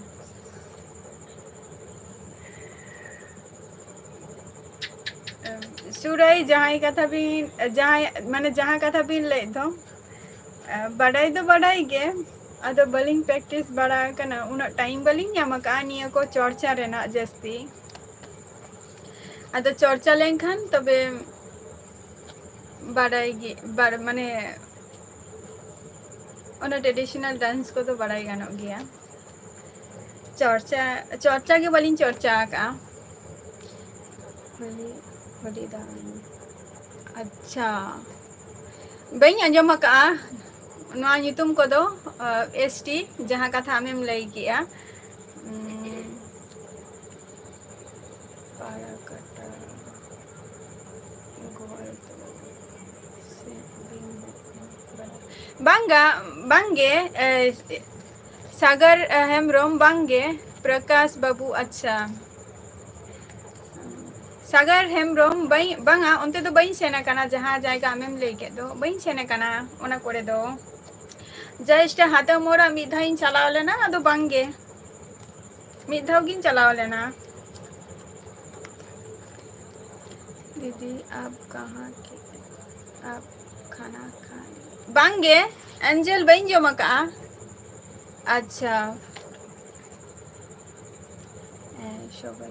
ᱥᱩᱨᱟᱹᱭ, ᱡᱟᱦᱟᱸᱭ ᱠᱟᱛᱷᱟ ᱵᱤᱱ, ᱡᱟᱦᱟᱸᱭ, ᱢᱟᱱᱮ ᱡᱟᱦᱟᱸ ᱠᱟᱛᱷᱟ ᱵᱤᱱ ᱞᱟᱹᱭᱮᱫ ᱫᱚ, ᱵᱟᱰᱟᱭ ᱫᱚ ᱵᱟᱰᱟᱭ ᱜᱮ, ᱟᱫᱚ ᱵᱟᱹᱞᱤᱧ ᱯᱨᱮᱠᱴᱤᱥ ᱵᱟᱲᱟ ᱟᱠᱟᱱᱟ, ᱩᱱᱟᱹᱜ ᱴᱟᱭᱤᱢ ᱵᱟᱹᱞᱤᱧ ᱧᱟᱢ ᱟᱠᱟᱫᱼᱟ ᱱᱤᱭᱟᱹ ᱠᱚ ᱪᱚᱨᱪᱟ ᱨᱮᱱᱟᱜ ᱡᱟᱹᱥᱛᱤ᱾ ᱟᱫᱚ ᱪᱚᱨᱪᱟ ᱞᱮᱱᱠᱷᱟᱱ ᱛᱚᱵᱮ ᱵᱟᱰᱟᱭ ᱜᱮ, ᱵᱟᱲ-, ᱢᱟᱱᱮ ᱚᱱᱟ ᱴᱨᱮᱰᱤᱥᱚᱱᱟᱞ ᱰᱟᱱᱥ ᱠᱚᱫᱚ ᱵᱟᱲᱟᱭ ᱜᱟᱱᱚᱜ ᱜᱮᱭᱟ᱾ ᱪᱚᱨᱪᱟ, ᱪᱚᱨᱪᱟ ᱜᱮ ᱵᱟᱹᱞᱤᱧ ᱪᱚᱨᱪᱟ ᱟᱠᱟᱫᱼᱟ᱾ ᱦᱚᱞᱤ, ᱦᱚᱞᱤ ᱫᱟᱱ᱾ ᱟᱪᱪᱷᱟ, ᱵᱟᱹᱧ ᱟᱸᱡᱚᱢ ᱟᱠᱟᱫᱼᱟ ᱱᱚᱣᱟ ᱧᱩᱛᱩᱢ ᱠᱚᱫᱚ, ᱮᱥ ᱴᱤ, ᱡᱟᱦᱟᱸ ᱠᱟᱛᱷᱟ ᱟᱢᱮᱢ ᱞᱟᱹᱭ ᱠᱮᱜᱼᱟ᱾ ᱩᱸ, ᱯᱟᱲᱟ ᱠᱟᱴᱟ ᱜᱳᱣᱟᱞ ᱫᱚ ᱥᱮ ᱵᱤᱱ ᱵᱟᱝᱜᱟ, ᱵᱟᱝᱜᱮ, ᱮ, ᱥᱟᱜᱚᱨ, ᱮ, ᱦᱮᱢᱵᱨᱚᱢ, ᱵᱟᱝᱜᱮ, ᱯᱨᱚᱠᱟᱥ ᱵᱟᱹᱵᱩ, ᱟᱪᱪᱷᱟ᱾ ᱥᱟᱜᱚᱨ ᱦᱮᱢᱵᱨᱚᱢ, ᱵᱟᱹᱧ, ᱵᱟᱝᱟ, ᱚᱱᱛᱮ ᱫᱚ ᱵᱟᱹᱧ ᱥᱮᱱ ᱟᱠᱟᱱᱟ, ᱡᱟᱦᱟᱸ ᱡᱟᱭᱜᱟ ᱟᱢᱮᱢ ᱞᱟᱹᱭ ᱠᱮᱫ ᱫᱚ, ᱵᱟᱹᱧ ᱥᱮᱱ ᱟᱠᱟᱱᱟ ᱚᱱᱟ ᱠᱚᱨᱮ ᱫᱚ᱾ ᱡᱟᱥᱴ ᱦᱟᱛᱟᱣ ᱢᱳᱲ ᱢᱤᱫ ᱫᱷᱟᱣ ᱤᱧ ᱪᱟᱞᱟᱣ ᱞᱮᱱᱟ, ᱟᱫᱚ ᱵᱟᱝᱜᱮ, ᱢᱤᱫ ᱫᱷᱟᱣ ᱜᱤᱧ ᱪᱟᱞᱟᱣ ᱞᱮᱱᱟ᱾ दीदी, आप कहाँ के, आप खाना खाए? ᱵᱟᱝᱜᱮ, ᱮᱱᱡᱮᱞ, ᱵᱟᱹᱧ ᱡᱚᱢ ᱟᱠᱟᱜᱼᱟ᱾ ᱟᱪᱪᱷᱟ᱾ ᱮ, ᱥᱚᱵᱟᱭ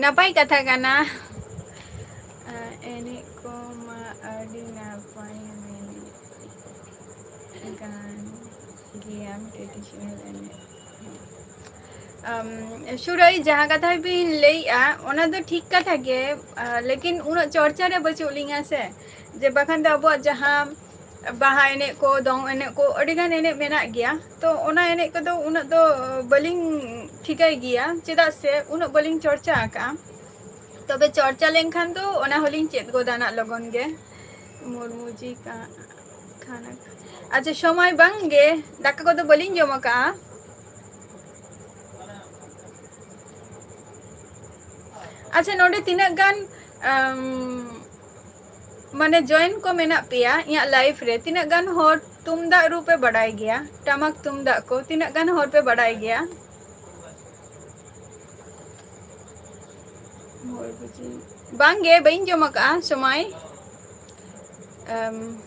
ᱱᱟᱯᱟᱭ ᱠᱟᱛᱷᱟ ᱠᱟᱱᱟ᱾ ᱟ, ᱮᱱᱮᱡ ᱠᱚᱢᱟ ᱟᱹᱰᱤ ᱱᱟᱯᱟᱭ ᱮᱱᱮᱡ ᱠᱟᱱ ᱜᱮᱭᱟᱢ, traditional ᱮᱱᱮᱡ᱾ ᱟᱢ, ᱥᱩᱨᱟᱹᱭ, ᱡᱟᱦᱟᱸ ᱠᱟᱛᱷᱟ ᱵᱤᱱ ᱞᱟᱹᱭᱮᱜᱼᱟ, ᱚᱱᱟ ᱫᱚ ᱴᱷᱤᱠ ᱠᱟᱛᱷᱟ ᱜᱮ, ᱟ, ᱞᱮᱠᱤᱱ ᱩᱱᱟᱹᱜ ᱪᱚᱨᱪᱟ ᱨᱮ ᱵᱟᱹᱪᱩᱜ ᱞᱤᱧᱟ ᱥᱮ, ᱡᱮ ᱵᱟᱠᱷᱟᱱ ᱫᱚ ᱟᱵᱚᱣᱟᱜ ᱡᱟᱦᱟᱸ ᱵᱟᱦᱟ ᱮᱱᱮᱡ ᱠᱚ, ᱫᱚᱝ ᱮᱱᱮᱡ ᱠᱚ, ᱟᱹᱰᱤ ᱜᱟᱱ ᱮᱱᱮᱡ ᱢᱮᱱᱟᱜ ᱜᱮᱭᱟ᱾ ᱛᱚ, ᱚᱱᱟ ᱮᱱᱮᱡ ᱠᱚᱫᱚ ᱩᱱᱟᱹᱜ ᱫᱚ ᱵᱟᱹᱞᱤᱧ ᱴᱷᱤᱠᱟᱹᱭ ᱜᱮᱭᱟ, ᱪᱮᱫᱟᱜ ᱥᱮ ᱩᱱᱟᱹᱜ ᱵᱟᱹᱞᱤᱧ ᱪᱚᱨᱪᱟ ᱟᱠᱟᱜᱼᱟ᱾ ᱛᱚᱵᱮ ᱪᱚᱨᱪᱟ ᱞᱮᱱᱠᱷᱟᱱ ᱫᱚ ᱚᱱᱟ ᱦᱚᱸᱞᱤᱧ ᱪᱮᱫ ᱜᱚᱫᱟ ᱱᱟᱜ ᱞᱚᱜᱚᱱ ᱜᱮ᱾ ᱢᱩᱨᱢᱩ ᱡᱤ ᱠᱟ-, ᱠᱷᱟᱱᱟ᱾ ᱟᱪᱪᱷᱟ, ᱥᱚᱢᱚᱭ ᱵᱟᱝ ᱜᱮ, ᱫᱟᱠᱟ ᱠᱚᱫᱚ ᱵᱟᱹᱞᱤᱧ ᱡᱚᱢ ᱟᱠᱟᱜᱼᱟ᱾ ᱟᱪᱪᱷᱟ, ᱱᱚᱰᱮ ᱛᱤᱱᱟᱹᱜ ᱜᱟᱱ, ᱟᱢ, ᱢᱟᱱᱮ join ᱠᱚ ᱢᱮᱱᱟᱜ ᱯᱮᱭᱟ ᱤᱧᱟᱹᱜ live ᱨᱮ, ᱛᱤᱱᱟᱹᱜ ᱜᱟᱱ ᱦᱚᱲ ᱛᱩᱢᱫᱟᱜ ᱨᱩ ᱯᱮ ᱵᱟᱰᱟᱭ ᱜᱮᱭᱟ, ᱴᱟᱢᱟᱠ ᱛᱩᱢᱫᱟᱜ ᱠᱚ ᱛᱤᱱᱟᱹᱜ ᱜᱟᱱ ᱦᱚᱲ ᱯᱮ ᱵᱟᱰᱟᱭ ᱜᱮᱭᱟ? ᱵᱟᱝᱜᱮ, ᱵᱟᱹᱧ ᱡᱚᱢ ᱟᱠᱟᱜᱼᱟ ᱥᱚᱢᱟᱭ᱾ ᱟᱢ,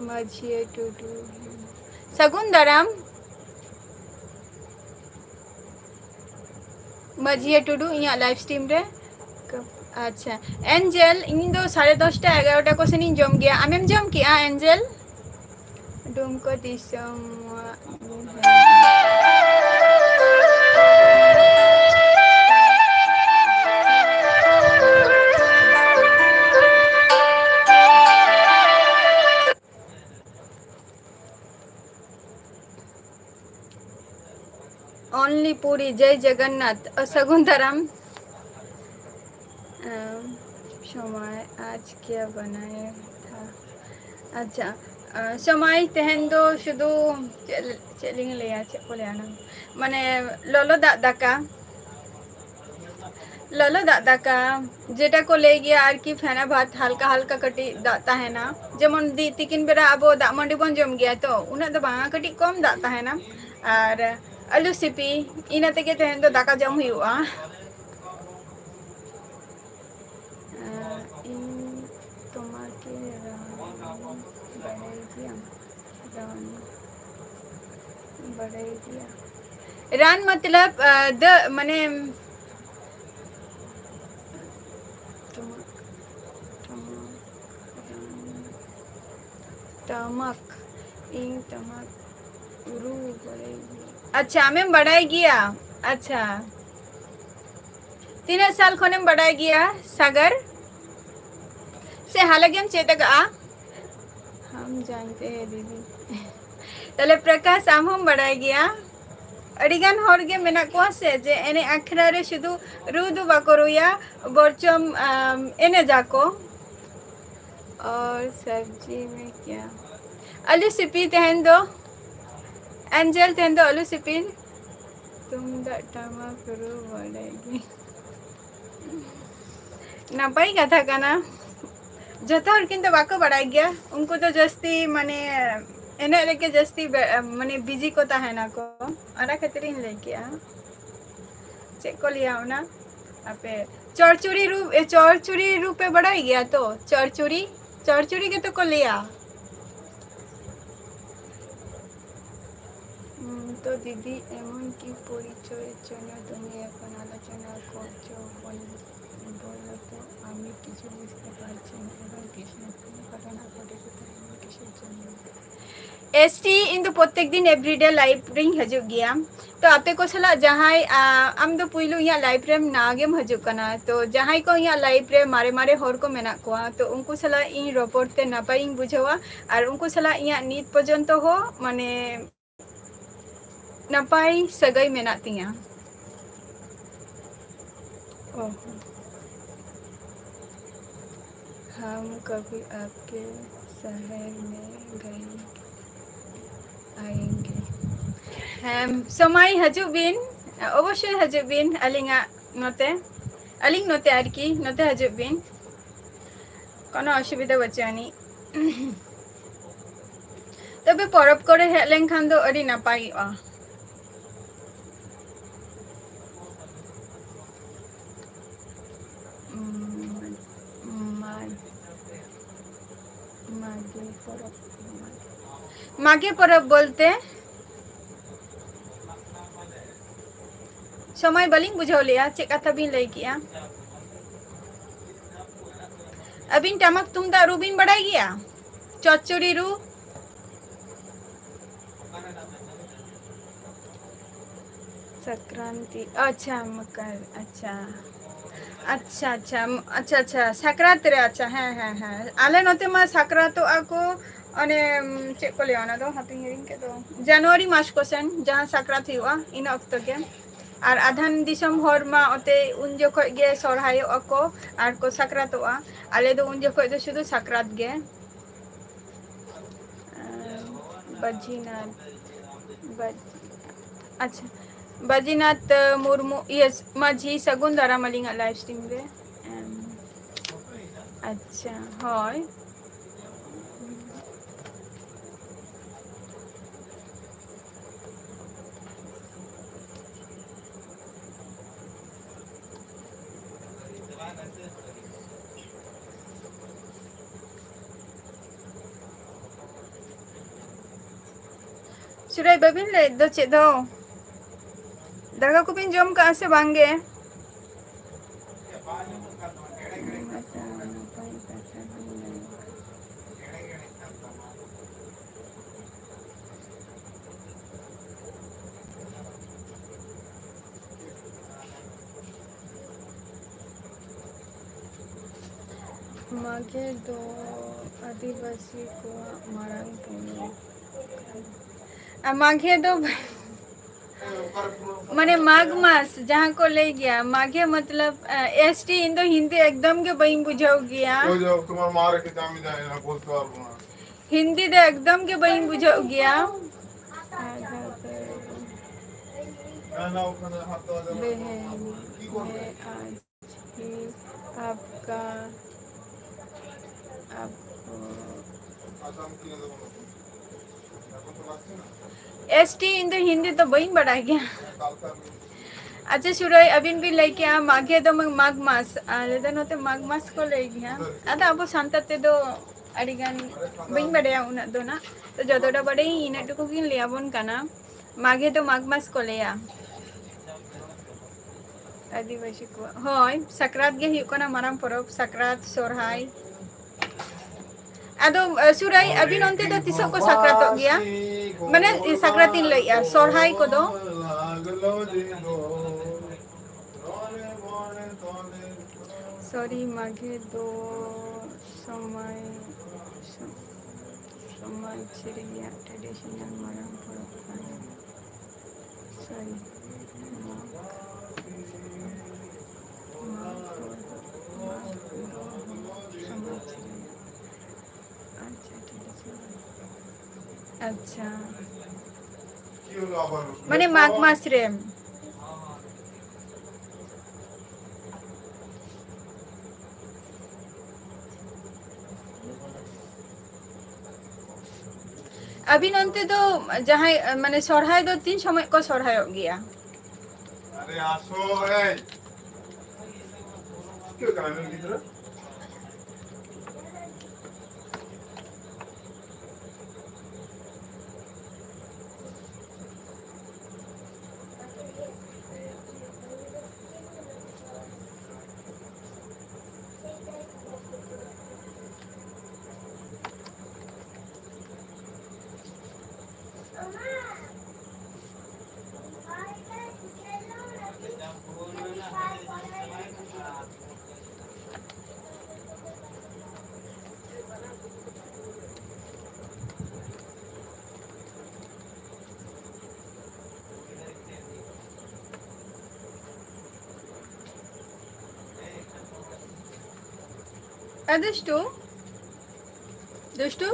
ᱢᱟᱹᱡᱷᱤᱭᱟᱹ ᱴᱩᱰᱩ, ᱥᱟᱹᱜᱩᱱ ᱫᱟᱨᱟᱢ᱾ ᱢᱟᱹᱡᱷᱤᱭᱟᱹ ᱴᱩᱰᱩ, ᱤᱧᱟᱹᱜ live stream ᱨᱮ᱾ ᱟᱪᱪᱷᱟ, ᱮᱱᱡᱮᱞ, ᱤᱧ ᱫᱚ ᱥᱟᱲᱮ ᱫᱚᱥᱴᱟ, ᱮᱜᱟᱨᱚᱴᱟ ᱠᱚ ᱥᱮᱱᱤᱧ ᱡᱚᱢ ᱜᱮᱭᱟ᱾ ᱟᱢᱮᱢ ᱡᱚᱢ ᱠᱮᱜᱼᱟ, ᱮᱱᱡᱮᱞ? ᱰᱩᱢᱠᱟᱹ ᱫᱤᱥᱚᱢ᱾ Only ᱯᱩᱨᱤ, ᱡᱟᱭ ᱡᱚᱜᱚᱱᱱᱟᱛᱷ, ᱚ, ᱥᱟᱹᱜᱩᱱ ᱫᱟᱨᱟᱢ᱾ ᱟᱢ, ᱥᱚᱢᱚᱭ, ᱟᱡ ᱠᱮ ᱵᱟᱱᱟᱭᱮ ᱛᱷᱟ᱾ ᱟᱪᱪᱷᱟ, ᱟ, ᱥᱚᱢᱚᱭ ᱛᱮᱦᱮᱧ ᱫᱚ ᱥᱩᱫᱷᱩ ᱪᱮᱫ, ᱪᱮᱫ ᱞᱤᱧ ᱞᱟᱹᱭᱟ, ᱪᱮᱫ ᱠᱚ ᱞᱟᱹᱭᱟ ᱚᱱᱟ? ᱢᱟᱱᱮ ᱞᱚᱞᱚ ᱫᱟᱜ ᱫᱟᱠᱟ, ᱞᱚᱞᱚ ᱫᱟᱜ ᱫᱟᱠᱟ, ᱡᱮᱴᱟ ᱠᱚ ᱞᱟᱹᱭ ᱜᱮᱭᱟ ᱟᱨᱠᱤ ᱯᱷᱮᱱᱟ ᱵᱷᱟᱛ, ᱦᱟᱞᱠᱟ ᱦᱟᱞᱠᱟ ᱠᱟᱹᱴᱤᱡ ᱫᱟᱜ ᱛᱟᱦᱮᱱᱟ᱾ ᱡᱮᱢᱚᱱ ᱫᱤ-, ᱛᱤᱠᱤᱱ ᱵᱮᱲᱟ ᱟᱵᱚ ᱫᱟᱜ ᱢᱟᱹᱰᱤ ᱵᱚᱱ ᱡᱚᱢ ᱜᱮᱭᱟ ᱛᱚ, ᱩᱱᱟᱹᱜ ᱫᱚ ᱵᱟᱝᱟ, ᱠᱟᱹᱴᱤᱡ ᱠᱚᱢ ᱫᱟᱜ ᱛᱟᱦᱮᱱᱟ᱾ ᱟᱨ ᱟᱹᱞᱩ ᱥᱤᱯᱤ, ᱤᱱᱟᱹ ᱛᱮᱜᱮ ᱛᱮᱦᱮᱧ ᱫᱚ ᱫᱟᱠᱟ ᱡᱚᱢ ᱦᱩᱭᱩᱜᱼᱟ᱾ ᱤᱧ ᱛᱚᱢᱟᱠᱮ ᱨᱟᱱ ᱵᱟᱲᱟᱭ ᱜᱮᱭᱟᱢ? ᱨᱟᱱ ᱵᱟᱲᱟᱭ ᱜᱮᱭᱟ? ᱨᱟᱱ ᱢᱚᱛᱞᱚᱵ, ᱟᱸ, ᱫᱟᱹ, ᱢᱟᱱᱮ, ᱴᱟᱢᱟᱠ, ᱴᱟᱢᱟᱠ, ᱨᱟᱱ, ᱴᱟᱢᱟᱠ, ᱤᱧ ᱴᱟᱢᱟᱠ ᱨᱩ ᱵᱟᱲᱟᱭ ᱜᱮᱭᱟ᱾ ᱟᱪᱪᱷᱟ, ᱟᱢᱮᱢ ᱵᱟᱰᱟᱭ ᱜᱮᱭᱟ? ᱟᱪᱪᱷᱟ, ᱛᱤᱱᱟᱹᱜ ᱥᱟᱞ ᱠᱷᱚᱱᱮᱢ ᱵᱟᱰᱟᱭ ᱜᱮᱭᱟ ᱥᱟᱜᱟᱨ? ᱥᱮ ᱦᱟᱞᱮ ᱜᱮᱢ ᱪᱮᱫ ᱟᱠᱟᱫᱼᱟ? ᱦᱟᱢ ᱡᱟᱱᱛᱮ ᱦᱮ ᱫᱤᱫᱤ᱾ ᱛᱟᱦᱞᱮ ᱯᱨᱚᱠᱟᱥ, ᱟᱢ ᱦᱚᱸᱢ ᱵᱟᱰᱟᱭ ᱜᱮᱭᱟ? ᱟᱹᱰᱤ ᱜᱟᱱ ᱦᱚᱲ ᱜᱮ ᱢᱮᱱᱟᱜ ᱠᱚᱣᱟ ᱥᱮ, ᱡᱮ ᱮᱱᱮᱡ ᱟᱠᱷᱲᱟ ᱨᱮ ᱥᱩᱫᱷᱩ ᱨᱩ ᱫᱚ ᱵᱟᱠᱚ ᱨᱩᱭᱟ, ᱵᱚᱨᱪᱚᱢ, ᱟᱢ, ᱮᱱᱮᱡᱟᱠᱚ᱾ ᱚᱨ ᱥᱟᱵᱡᱤ ᱢᱮ ᱠᱭᱟ? ᱟᱹᱞᱩ ᱥᱤᱯᱤ ᱛᱮᱦᱮᱧ ᱫᱚ᱾ ᱮᱱᱡᱮᱞ, ᱛᱮᱦᱮᱧ ᱫᱚ ᱟᱹᱞᱩ ᱥᱤᱯᱤ᱾ ᱛᱩᱢᱫᱟᱜ ᱴᱟᱢᱟᱠ ᱨᱩ ᱵᱟᱰᱟᱭ ᱜᱮ᱾ ᱱᱟᱯᱟᱭ ᱠᱟᱛᱷᱟ ᱠᱟᱱᱟ᱾ ᱡᱚᱛᱚ ᱦᱚᱲ ᱠᱤᱱᱛᱩ ᱵᱟᱠᱚ ᱵᱟᱲᱟᱭ ᱜᱮᱭᱟ᱾ ᱩᱱᱠᱩ ᱫᱚ ᱡᱟᱹᱥᱛᱤ ᱢᱟᱱᱮ ᱮᱱᱮᱡ ᱨᱮᱜᱮ ᱡᱟᱹᱥᱛᱤ ᱵᱮ-, ᱢᱟᱱᱮ busy ᱠᱚ ᱛᱟᱦᱮᱱᱟᱠᱚ᱾ ᱚᱱᱟ ᱠᱷᱟᱹᱛᱤᱨ ᱤᱧ ᱞᱟᱹᱭ ᱠᱮᱜᱼᱟ᱾ ᱪᱮᱫ ᱠᱚ ᱞᱟᱹᱭᱟ ᱚᱱᱟ? ᱟᱯᱮ ᱪᱚᱲᱪᱩᱲᱤ ᱨᱩ, ᱮ, ᱪᱚᱲᱪᱩᱲᱤ ᱨᱩ ᱯᱮ ᱵᱟᱲᱟᱭ ᱜᱮᱭᱟ ᱛᱚ? ᱪᱚᱲᱪᱩᱲᱤ, ᱪᱚᱲᱪᱩᱲᱤ ᱜᱮᱛᱚ ᱠᱚ ᱞᱟᱹᱭᱟ᱾ হুম, তো দিদি, এমন কি পরিচয় জন্য তুমি এখন আলোচনা করছো? বল-, বলো তো, আমি কিছু বুঝতে পারছি না। এবার কৃষ্ণপ্রিয় ঘটনা ঘটেছে, তাই আমি কিসের জন্য? এসটি, ᱤᱧ ᱫᱚ ᱯᱨᱚᱛᱮᱠ ᱫᱤᱱ everyday live ᱨᱤᱧ ᱦᱤᱡᱩᱜ ᱜᱮᱭᱟ᱾ ᱛᱚ ᱟᱯᱮ ᱠᱚ ᱥᱟᱞᱟᱜ ᱡᱟᱦᱟᱸᱭ, ᱟ, ᱟᱢ ᱫᱚ ᱯᱩᱭᱞᱩ ᱤᱧᱟᱹᱜ live ᱨᱮᱢ ᱱᱟᱣᱟ ᱜᱮᱢ ᱦᱤᱡᱩᱜ ᱠᱟᱱᱟ, ᱛᱚ ᱡᱟᱦᱟᱸᱭ ᱠᱚ ᱤᱧᱟᱹᱜ live ᱨᱮ ᱢᱟᱨᱮ ᱢᱟᱨᱮ ᱦᱚᱲ ᱠᱚ ᱢᱮᱱᱟᱜ ᱠᱚᱣᱟ, ᱛᱚ ᱩᱱᱠᱩ ᱥᱟᱞᱟᱜ ᱤᱧ ᱨᱚᱯᱚᱲ ᱛᱮ ᱱᱟᱯᱟᱭᱤᱧ ᱵᱩᱡᱷᱟᱹᱣᱟ, ᱟᱨ ᱩᱱᱠᱩ ᱥᱟᱞᱟᱜ ᱤᱧᱟᱹᱜ ᱱᱤᱛ ᱯᱚᱨᱡᱚᱱᱛᱚ ᱦᱚᱸ ᱢᱟᱱᱮ ᱱᱟᱯᱟᱭ ᱥᱟᱹᱜᱟᱹᱭ ᱢᱮᱱᱟᱜ ᱛᱤᱧᱟᱹ᱾ ᱚ, ᱦᱚᱸ᱾ हम कभी आपके शहर में गए आएंगे। ᱦᱮᱸ, ᱥᱚᱢᱚᱭ ᱦᱤᱡᱩᱜ ᱵᱤᱱ, ᱚᱵᱚᱥᱥᱳᱭ ᱦᱤᱡᱩᱜ ᱵᱤᱱ ᱟᱹᱞᱤᱧᱟᱜ ᱱᱚᱛᱮ, ᱟᱹᱞᱤᱧ ᱱᱚᱛᱮ ᱟᱨᱠᱤ, ᱱᱚᱛᱮ ᱦᱤᱡᱩᱜ ᱵᱤᱱ, ᱠᱳᱱᱳ ᱚᱥᱩᱵᱤᱫᱷᱟ ᱵᱟᱹᱪᱩᱜ ᱟᱹᱱᱤᱡ᱾ ᱛᱚᱵᱮ ᱯᱚᱨᱚᱵᱽ ᱠᱚᱨᱮ ᱦᱮᱡ ᱞᱮᱱᱠᱷᱟᱱ ᱫᱚ ᱟᱹᱰᱤ ᱱᱟᱯᱟᱭᱚᱜᱼᱟ᱾ ᱢᱟᱜᱮ ᱯᱚᱨᱚᱵᱽ, ᱢᱟᱜᱮ ᱯᱚᱨᱚᱵᱽ ᱵᱚᱞᱛᱮ ᱥᱚᱢᱚᱭ ᱵᱟᱹᱞᱤᱧ ᱵᱩᱡᱷᱟᱹᱣ ᱞᱮᱜᱼᱟ, ᱪᱮᱫ ᱠᱟᱛᱷᱟ ᱵᱤᱱ ᱞᱟᱹᱭ ᱠᱮᱜᱼᱟ? ᱟᱹᱵᱤᱱ ᱴᱟᱢᱟᱠ ᱛᱩᱢᱫᱟᱜ ᱨᱩ ᱵᱤᱱ ᱵᱟᱲᱟᱭ ᱜᱮᱭᱟ? ᱪᱚᱪᱪᱚᱲᱤ ᱨᱩ? ᱥᱟᱠᱨᱟᱱᱛᱤ, ᱟᱪᱪᱷᱟ, ᱢᱚᱠᱚᱨ, ᱟᱪᱪᱷᱟ᱾ ᱟᱪᱪᱷᱟ, ᱟᱪᱪᱷᱟ, ᱟᱪᱪᱷᱟ, ᱟᱪᱪᱷᱟ, ᱥᱟᱠᱨᱟᱛ ᱨᱮ, ᱟᱪᱪᱷᱟ, ᱦᱮᱸ, ᱦᱮᱸ, ᱦᱮᱸ᱾ ᱟᱞᱮ ᱱᱚᱛᱮ ᱢᱟ ᱥᱟᱠᱨᱟᱛᱚᱜᱼᱟ ᱠᱚ, ᱚᱱᱮ, ᱩᱢ, ᱪᱮᱫ ᱠᱚ ᱞᱟᱹᱭᱟ ᱚᱱᱟ ᱫᱚ? ᱦᱟᱯᱮᱧ ᱦᱤᱲᱤᱧ ᱠᱮᱫ ᱫᱚ᱾ ᱡᱟᱱᱩᱣᱟᱨᱤ ᱢᱟᱥ ᱠᱚ ᱥᱮᱱ ᱡᱟᱦᱟᱸ ᱥᱟᱠᱨᱟᱛ ᱦᱩᱭᱩᱜᱼᱟ, ᱤᱱᱟᱹ ᱚᱠᱛᱚ ᱜᱮ᱾ ᱟᱨ ᱟᱫᱷᱟᱱ ᱫᱤᱥᱚᱢ ᱦᱚᱲ ᱢᱟ ᱚᱛᱮ ᱩᱱ ᱡᱚᱠᱷᱚᱡ ᱜᱮ ᱥᱚᱨᱦᱟᱭᱚᱜᱼᱟ ᱠᱚ ᱟᱨ ᱠᱚ ᱥᱟᱠᱨᱟᱛᱚᱜᱼᱟ᱾ ᱟᱞᱮ ᱫᱚ ᱩᱱ ᱡᱚᱠᱷᱚᱡ ᱫᱚ ᱥᱩᱫᱷᱩ ᱥᱟᱠᱨᱟᱛ ᱜᱮ᱾ ᱟᱨ ᱵᱟᱡᱤᱱᱟᱛᱷ, ᱵᱟᱡ-, ᱟᱪᱪᱷᱟ, ᱵᱟᱡᱤᱱᱟᱛᱷ ᱢᱩᱨᱢᱩ, ᱤᱭᱟᱹ, ᱢᱟᱹᱡᱷᱤ, ᱥᱟᱹᱜᱩᱱ ᱫᱟᱨᱟᱢ ᱟᱹᱞᱤᱧᱟᱜ live stream ᱨᱮ᱾ ᱮᱢ, ᱟᱪᱪᱷᱟ, ᱦᱳᱭ᱾ ᱥᱩᱨᱟᱹᱭ, ᱵᱟᱹᱵᱤᱱ ᱞᱟᱹᱭᱮᱫ ᱫᱚ ᱪᱮᱫ ᱫᱚ? ᱫᱟᱠᱟ ᱠᱚᱵᱤᱱ ᱡᱚᱢ ᱠᱟᱜᱼᱟ ᱥᱮ ᱵᱟᱝ ᱜᱮ? ᱢᱟᱜᱷᱮ ᱫᱚ ᱟᱹᱫᱤᱵᱟᱹᱥᱤ ᱠᱚᱣᱟᱜ ᱢᱟᱨᱟᱝ ᱯᱚᱨᱚᱵᱽ ᱠᱟᱱᱟ᱾ ᱟᱨ ᱢᱟᱜᱷᱮ ᱫᱚ ᱢᱟᱱᱮ ᱢᱟᱜᱽ ᱢᱟᱥ ᱡᱟᱦᱟᱸ ᱠᱚ ᱞᱟᱹᱭ ᱜᱮᱭᱟ, ᱢᱟᱜᱷᱮ ᱢᱚᱛᱞᱚᱵ, ᱮ, ᱮᱥ ᱴᱤ, ᱤᱧ ᱫᱚ ᱦᱤᱱᱫᱤ ᱮᱠᱫᱚᱢ ᱜᱮ ᱵᱟᱹᱧ ᱵᱩᱡᱷᱟᱹᱣ ᱜᱮᱭᱟ᱾ ওই যে তোমার মা রেখে আমি জানি না, বলতে পারবো না। হিন্দি ᱫᱚ ᱮᱠᱫᱚᱢ ᱜᱮ ᱵᱟᱹᱧ ᱵᱩᱡᱷᱟᱹᱣ ᱜᱮᱭᱟ᱾ ᱵᱮᱦᱮᱱ, ᱵᱮᱦᱮᱱ, ᱟᱡ ᱦᱤ ᱟᱯᱠᱟ, ᱟᱯᱠᱚ᱾ ᱮᱥ ᱴᱤ, ᱤᱧ ᱫᱚ ᱦᱤᱱᱫᱤ ᱫᱚ ᱵᱟᱹᱧ ᱵᱟᱰᱟᱭ ᱜᱮᱭᱟ᱾ ᱟᱪᱪᱷᱟ ᱥᱩᱨᱟᱹᱭ, ᱟᱹᱵᱤᱱ ᱵᱤᱱ ᱞᱟᱹᱭ ᱠᱮᱜᱼᱟ ᱢᱟᱜᱷᱮ ᱫᱚ ᱢᱟᱜᱽ ᱢᱟᱥ, ᱟᱞᱮ ᱫᱚ ᱱᱚᱛᱮ ᱢᱟᱜᱽ ᱢᱟᱥ ᱠᱚ ᱞᱟᱹᱭ ᱜᱮᱭᱟ᱾ ᱟᱫᱚ ᱟᱵᱚ ᱥᱟᱱᱛᱟᱲ ᱛᱮᱫᱚ ᱟᱹᱰᱤ ᱜᱟᱱ ᱵᱟᱹᱧ ᱵᱟᱰᱟᱭᱟ ᱩᱱᱟᱹᱜ ᱫᱚ ᱱᱟᱜ, ᱛᱚ ᱡᱚᱛᱚᱴᱟ ᱵᱟᱰᱟᱭᱟᱹᱧ ᱤᱱᱟᱹᱜ ᱴᱩᱠᱩ ᱜᱤᱧ ᱞᱟᱹᱭ ᱟᱵᱚᱱ ᱠᱟᱱᱟ᱾ ᱢᱟᱜᱷᱮ ᱫᱚ ᱢᱟᱜᱽ ᱢᱟᱥ ᱠᱚ ᱞᱟᱹᱭᱟ ᱟᱹᱫᱤᱵᱟᱹᱥᱤ ᱠᱚᱣᱟᱜ᱾ ᱦᱳᱭ, ᱥᱟᱠᱨᱟᱛ ᱜᱮ ᱦᱩᱭᱩᱜ ᱠᱟᱱᱟ ᱢᱟᱨᱟᱝ ᱯᱚᱨᱚᱵᱽ, ᱥᱟᱠᱨᱟᱛ, ᱥᱚᱨᱦᱟᱭ᱾ ᱟᱫᱚ, ᱮ, ᱥᱩᱨᱟᱹᱭ, ᱟᱹᱵᱤᱱ ᱚᱱᱛᱮ ᱫᱚ ᱛᱤᱥᱚᱜ ᱠᱚ ᱥᱟᱠᱨᱟᱛᱚᱜ ᱜᱮᱭᱟ? ᱢᱟᱱᱮ, ᱥᱟᱠᱨᱟᱛ ᱤᱧ ᱞᱟᱹᱭᱮᱜᱼᱟ, ᱥᱚᱨᱦᱟᱭ ᱠᱚᱫᱚ? ᱥᱚᱨᱤ, ᱢᱟᱜᱷᱮ ᱫᱚ ᱥᱚᱢᱟᱡᱽ, ᱥᱚᱢᱟᱡᱽ ᱨᱮᱭᱟᱜ traditional ᱢᱟᱨᱟᱝ ᱯᱚᱨᱚᱵᱽ ᱠᱟᱱᱟ᱾ ᱥᱚᱨᱤ, ᱢᱟᱜᱽ, ᱢᱟᱜᱽ ᱫᱚ, ᱢᱟᱜᱽ ᱫᱚ ᱥᱚᱢᱟᱡᱽ ᱨᱮᱭᱟᱜ, ᱟᱪᱪᱷᱟ, traditional᱾ ᱟᱪᱪᱷᱟ, ᱢᱟᱱᱮ ᱢᱟᱜᱽ ᱢᱟᱥ ᱨᱮ᱾ ᱟᱹᱵᱤᱱ ᱚᱱᱛᱮ ᱫᱚ ᱡᱟᱦᱟᱸᱭ, ᱢᱟᱱᱮ, ᱥᱚᱨᱦᱟᱭ ᱫᱚ ᱛᱤᱱ ᱥᱚᱢᱚᱭ ᱠᱚ ᱥᱚᱨᱦᱟᱭᱚᱜ ᱜᱮᱭᱟ? ᱟᱨᱮ ᱟᱥᱚ, ᱮᱭ᱾ ᱪᱤᱠᱟᱹᱜ ᱠᱟᱱᱟ ᱱᱩᱭ ᱜᱤᱫᱽᱨᱟᱹ? ᱮ ᱫᱩᱥᱴᱩ, ᱫᱩᱥᱴᱩ᱾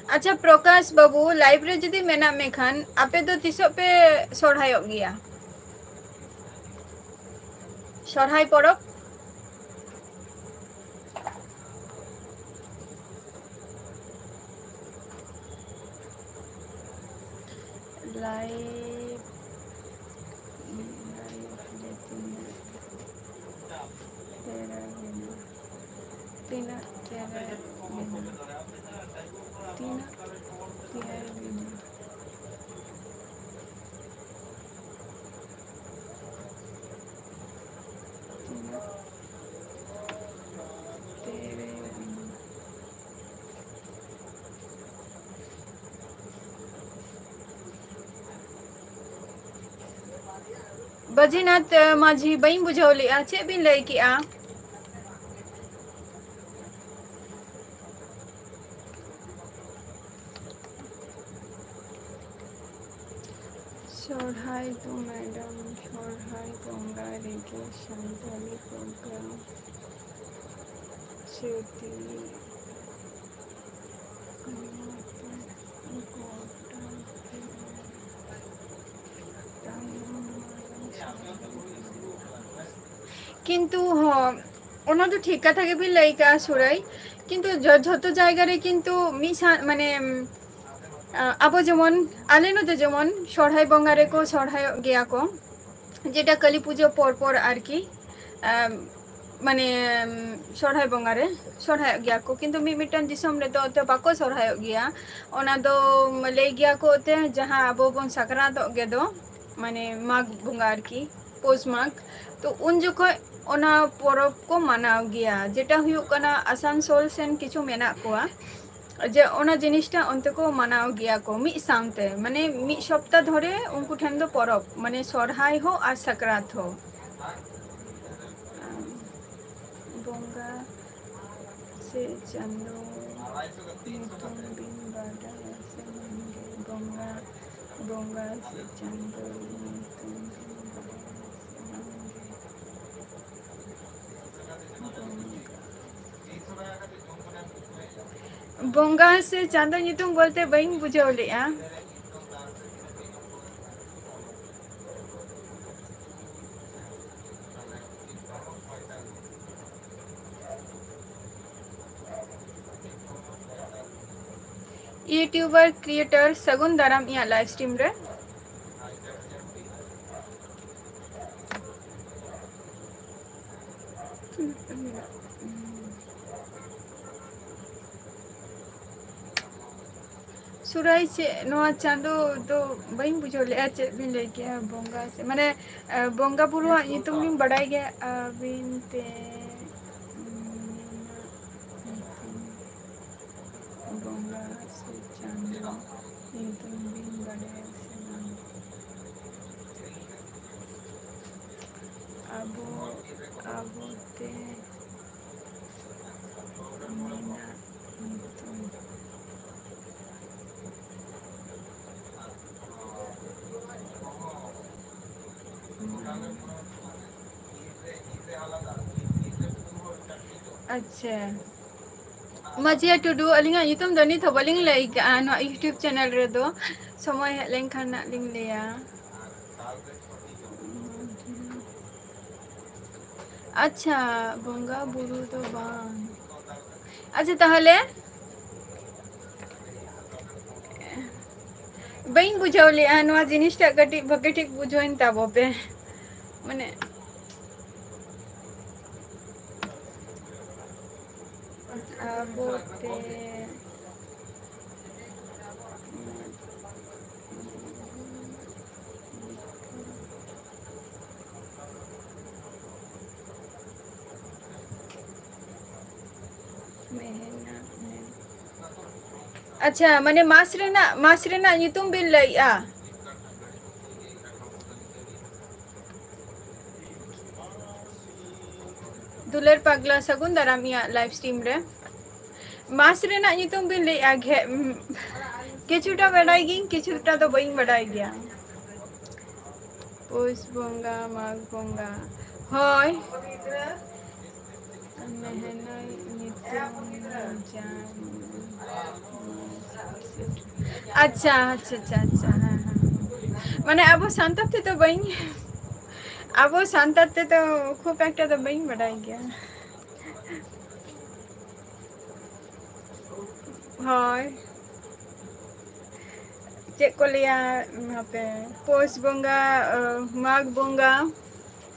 ᱟᱪᱪᱷᱟ ᱯᱨᱚᱠᱟᱥ ᱵᱟᱹᱵᱩ, ᱞᱟᱭᱤᱵᱷ ᱨᱮ ᱡᱩᱫᱤ ᱢᱮᱱᱟᱜ ᱢᱮ ᱠᱷᱟᱱ, ᱟᱯᱮ ᱫᱚ ᱛᱤᱥᱚᱜ ᱯᱮ ᱥᱚᱨᱦᱟᱭᱚᱜ ᱜᱮᱭᱟ? ᱥᱚᱨᱦᱟᱭ ᱯᱚᱨᱚᱵᱽ? ᱞᱟᱭᱤᱵᱷ, ᱞᱟᱭᱤᱵᱷ ᱨᱮ ᱛᱤᱱᱟᱹᱜ ᱪᱮᱦᱨᱟ ᱢᱮᱱᱟᱜᱼᱟ᱾ ᱛᱤᱱᱟᱹᱜ ᱪᱮᱦᱨᱟ ᱢᱮᱱᱟᱜᱼᱟ᱾ ᱛᱤᱱᱟᱹᱜ ᱪᱮᱦᱨᱟ ᱢᱮᱱᱟᱜᱼᱟ᱾ ᱛᱤᱱᱟᱹᱜ ᱪᱮᱦᱨᱟ ᱢᱮᱱᱟᱜᱼᱟ᱾ ᱵᱟᱹᱡᱤᱱᱟᱛᱷ ᱢᱟᱹᱡᱷᱤ, ᱵᱟᱹᱧ ᱵᱩᱡᱷᱟᱹᱣ ᱞᱮᱜᱼᱟ, ᱪᱮᱫ ᱵᱤᱱ ᱞᱟᱹᱭ ᱠᱮᱜᱼᱟ? ᱥᱚᱨᱦᱟᱭ ᱫᱚ ᱢᱮᱰᱟᱢ, ᱥᱚᱨᱦᱟᱭ ᱵᱚᱸᱜᱟ ᱨᱮᱜᱮ ᱥᱟᱱᱛᱟᱲᱤ ᱯᱨᱳᱜᱨᱟᱢ ᱥᱟᱹᱛᱤ᱾ ᱠᱤᱱᱛᱩ ᱦᱚᱸ, ᱚᱱᱟ ᱫᱚ ᱴᱷᱤᱠ ᱠᱟᱛᱷᱟ ᱜᱮᱵᱤᱱ ᱞᱟᱹᱭ ᱠᱟᱜᱼᱟ ᱥᱩᱨᱟᱹᱭ, ᱠᱤᱱᱛᱩ ᱡᱚ-, ᱡᱷᱚᱛᱚ ᱡᱟᱭᱜᱟ ᱨᱮ ᱠᱤᱱᱛᱩ ᱢᱤᱫ ᱥᱟ-, ᱢᱟᱱᱮ, ᱟᱸ, ᱟᱵᱚ ᱡᱮᱢᱚᱱ, ᱟᱞᱮ ᱱᱚᱛᱮ ᱡᱮᱢᱚᱱ ᱥᱚᱨᱦᱟᱭ ᱵᱚᱸᱜᱟ ᱨᱮᱠᱚ ᱥᱚᱨᱦᱟᱭᱚᱜ ᱜᱮᱭᱟ ᱠᱚ, ᱡᱮᱴᱟ ᱠᱟᱹᱞᱤ ᱯᱩᱡᱟᱹ ᱯᱚᱨ ᱯᱚᱨ ᱟᱨᱠᱤ, ᱟᱸ, ᱢᱟᱱᱮ, ᱥᱚᱨᱦᱟᱭ ᱵᱚᱸᱜᱟ ᱨᱮ ᱥᱚᱨᱦᱟᱭᱚᱜ ᱜᱮᱭᱟ ᱠᱚ, ᱠᱤᱱᱛᱩ ᱢᱤᱫ ᱢᱤᱫᱴᱟᱝ ᱫᱤᱥᱚᱢ ᱨᱮᱫᱚ ᱛᱚ ᱵᱟᱠᱚ ᱥᱚᱨᱦᱟᱭᱚᱜ ᱜᱮᱭᱟ᱾ ᱚᱱᱟ ᱫᱚ ᱞᱟᱹᱭ ᱜᱮᱭᱟ ᱠᱚ ᱛᱮ ᱡᱟᱦᱟᱸ ᱟᱵᱚ ᱵᱚᱱ ᱥᱟᱠᱨᱟᱛᱚᱜ ᱜᱮᱫᱚ, ᱢᱟᱱᱮ ᱢᱟᱜᱽ ᱵᱚᱸᱜᱟ ᱟᱨᱠᱤ, ᱯᱳᱥ ᱢᱟᱜᱽ, ᱛᱚ ᱩᱱ ᱡᱚᱠᱷᱚᱡ ᱚᱱᱟ ᱯᱚᱨᱚᱵᱽ ᱠᱚ ᱢᱟᱱᱟᱣ ᱜᱮᱭᱟ, ᱡᱮᱴᱟ ᱦᱩᱭᱩᱜ ᱠᱟᱱᱟ ᱟᱥᱟᱱᱥᱳᱞ ᱥᱮᱱ ᱠᱤᱪᱷᱩ ᱢᱮᱱᱟᱜ ᱠᱚᱣᱟ, ᱡᱮ ᱚᱱᱟ ᱡᱤᱱᱤᱥᱴᱟ ᱚᱱᱛᱮ ᱠᱚ ᱢᱟᱱᱟᱣ ᱜᱮᱭᱟ ᱠᱚ ᱢᱤᱫ ᱥᱟᱶᱛᱮ, ᱢᱟᱱᱮ ᱢᱤᱫ ᱥᱚᱯᱛᱟ ᱫᱷᱚᱨᱮ ᱩᱱᱠᱩ ᱴᱷᱮᱱ ᱫᱚ ᱯᱚᱨᱚᱵᱽ, ᱢᱟᱱᱮ ᱥᱚᱨᱦᱟᱭ ᱦᱚᱸ ᱟᱨ ᱥᱟᱠᱨᱟᱛ ᱦᱚᱸ᱾ ᱵᱚᱸᱜᱟ ᱥᱮ ᱪᱟᱸᱫᱚ ᱧᱩᱛᱩᱢ ᱵᱤᱱ ᱵᱟᱰᱟᱭᱟ ᱥᱮ ᱵᱟᱝᱜᱮ? ᱵᱚᱸᱜᱟ, ᱵᱚᱸᱜᱟ ᱥᱮ ᱪᱟᱸᱫᱚ ᱧᱩᱛᱩᱢ ᱵᱤᱱ ᱵᱟᱰᱟᱭᱟ ᱥᱮ ᱵᱟᱝᱜᱮ? ᱵᱚᱸᱜᱟ᱾ ᱵᱚᱸᱜᱟ ᱥᱮ ᱪᱟᱸᱫᱚ ᱧᱩᱛᱩᱢ ᱵᱚᱞᱛᱮ ᱵᱟᱹᱧ ᱵᱩᱡᱷᱟᱹᱣ ᱞᱮᱫᱼᱟ᱾ YouTuber creator ᱥᱟᱹᱜᱩᱱ ᱫᱟᱨᱟᱢ ᱤᱧᱟᱹᱜ live stream ᱨᱮ᱾ ᱥᱚᱦᱨᱟᱭ ᱪᱮᱫ, ᱱᱚᱣᱟ ᱪᱟᱸᱫᱚ ᱫᱚ ᱵᱟᱹᱧ ᱵᱩᱡᱷᱟᱹᱣ ᱞᱮᱫᱼᱟ, ᱪᱮᱫ ᱵᱤᱱ ᱞᱟᱹᱭ ᱠᱮᱜᱼᱟ? ᱵᱚᱸᱜᱟ ᱥᱮ, ᱢᱟᱱᱮ, ᱮ, ᱵᱚᱸᱜᱟ ᱵᱩᱨᱩᱣᱟᱜ ᱧᱩᱛᱩᱢ ᱞᱤᱧ ᱵᱟᱰᱟᱭ ᱜᱮᱭᱟ, ᱟᱹᱵᱤᱱ ᱛᱮ, ᱩᱢ, ᱧᱩᱛᱩᱢ, ᱵᱚᱸᱜᱟ ᱥᱮ ᱪᱟᱸᱫᱚ ᱧᱩᱛᱩᱢ ᱵᱤᱱ ᱵᱟᱰᱟᱭᱟ ᱥᱮ ᱵᱟᱝ? ᱟᱵᱚ, ᱟᱵᱚ ᱛᱮ ᱢᱮᱱᱟᱜ ᱧᱩᱛᱩᱢ᱾ ᱟᱪᱪᱷᱟ᱾ ᱢᱟᱹᱡᱷᱤᱭᱟ ᱴᱩᱰᱩ, ᱟᱹᱞᱤᱧᱟᱜ ᱧᱩᱛᱩᱢ ᱫᱚ ᱱᱤᱛ ᱦᱚᱸ ᱵᱟᱹᱞᱤᱧ ᱞᱟᱹᱭ ᱠᱟᱜᱼᱟ ᱱᱚᱣᱟ YouTube channel ᱨᱮᱫᱚ᱾ ᱥᱚᱢᱚᱭ ᱦᱮᱡ ᱞᱮᱱᱠᱷᱟᱱ ᱱᱟᱜ ᱞᱤᱧ ᱞᱟᱹᱭᱟ᱾ ᱟᱪᱪᱷᱟ, ᱵᱚᱸᱜᱟ ᱵᱩᱨᱩ ᱫᱚ ᱵᱟᱝ᱾ ᱟᱪᱪᱷᱟ, ᱛᱟᱦᱚᱞᱮ ᱵᱟᱹᱧ ᱵᱩᱡᱷᱟᱹᱣ ᱞᱮᱜᱼᱟ ᱱᱚᱣᱟ ᱡᱤᱱᱤᱥᱴᱟᱜ, ᱠᱟᱹᱴᱤᱡ ᱵᱷᱟᱜᱮ ᱴᱷᱤᱠ ᱵᱩᱡᱷᱟᱹᱣᱤᱧ ᱛᱟᱵᱚ ᱯᱮ᱾ ᱢᱟᱱᱮ, ᱟᱵᱚ ᱛᱮ ᱢᱮᱦᱮᱱᱟ, ᱢᱮ-, ᱟᱪᱪᱷᱟ, ᱢᱟᱱᱮ ᱢᱟᱥ ᱨᱮᱱᱟᱜ, ᱢᱟᱥ ᱨᱮᱱᱟᱜ ᱧᱩᱛᱩᱢ ᱵᱤᱱ ᱞᱟᱹᱭᱮᱜᱼᱟ? ᱫᱩᱞᱟᱹᱲ ᱯᱟᱜᱽᱞᱟ, ᱥᱟᱹᱜᱩᱱ ᱫᱟᱨᱟᱢ ᱤᱧᱟᱹᱜ live stream ᱨᱮ᱾ ᱢᱟᱥ ᱨᱮᱱᱟᱜ ᱧᱩᱛᱩᱢ ᱵᱤᱱ ᱞᱟᱹᱭᱮᱜᱼᱟ? ᱜᱷᱮ-, ᱩᱢ, ᱠᱤᱪᱷᱩᱴᱟ ᱵᱟᱰᱟᱭ ᱜᱤᱭᱟᱹᱧ, ᱠᱤᱪᱷᱩᱴᱟ ᱫᱚ ᱵᱟᱹᱧ ᱵᱟᱰᱟᱭ ᱜᱮᱭᱟ᱾ ᱯᱩᱥ ᱵᱚᱸᱜᱟ, ᱢᱟᱜᱽ ᱵᱚᱸᱜᱟ, ᱦᱳᱭ᱾ ᱢᱮᱦᱱᱟᱹᱭ ᱧᱩᱛᱩᱢ ᱡᱟᱱ᱾ ᱟᱪᱪᱷᱟ, ᱟᱪᱪᱷᱟ, ᱟᱪᱪᱷᱟ, ᱟᱪᱪᱷᱟ, ᱦᱮᱸ, ᱦᱮᱸ᱾ ᱢᱟᱱᱮ ᱟᱵᱚ ᱥᱟᱱᱛᱟᱲ ᱛᱮᱫᱚ ᱵᱟᱹᱧ, ᱟᱵᱚ ᱥᱟᱱᱛᱟᱲ ᱛᱮᱫᱚ ᱠᱷᱩᱵ ᱮᱠᱴᱟ ᱫᱚ ᱵᱟᱹᱧ ᱵᱟᱰᱟᱭ ᱜᱮᱭᱟ᱾ ᱦᱳᱭ᱾ ᱪᱮᱫ ᱠᱚ ᱞᱟᱹᱭᱟ, ᱦᱟᱯᱮ, ᱯᱳᱥ ᱵᱚᱸᱜᱟ, ᱟᱸ, ᱢᱟᱜᱽ ᱵᱚᱸᱜᱟ,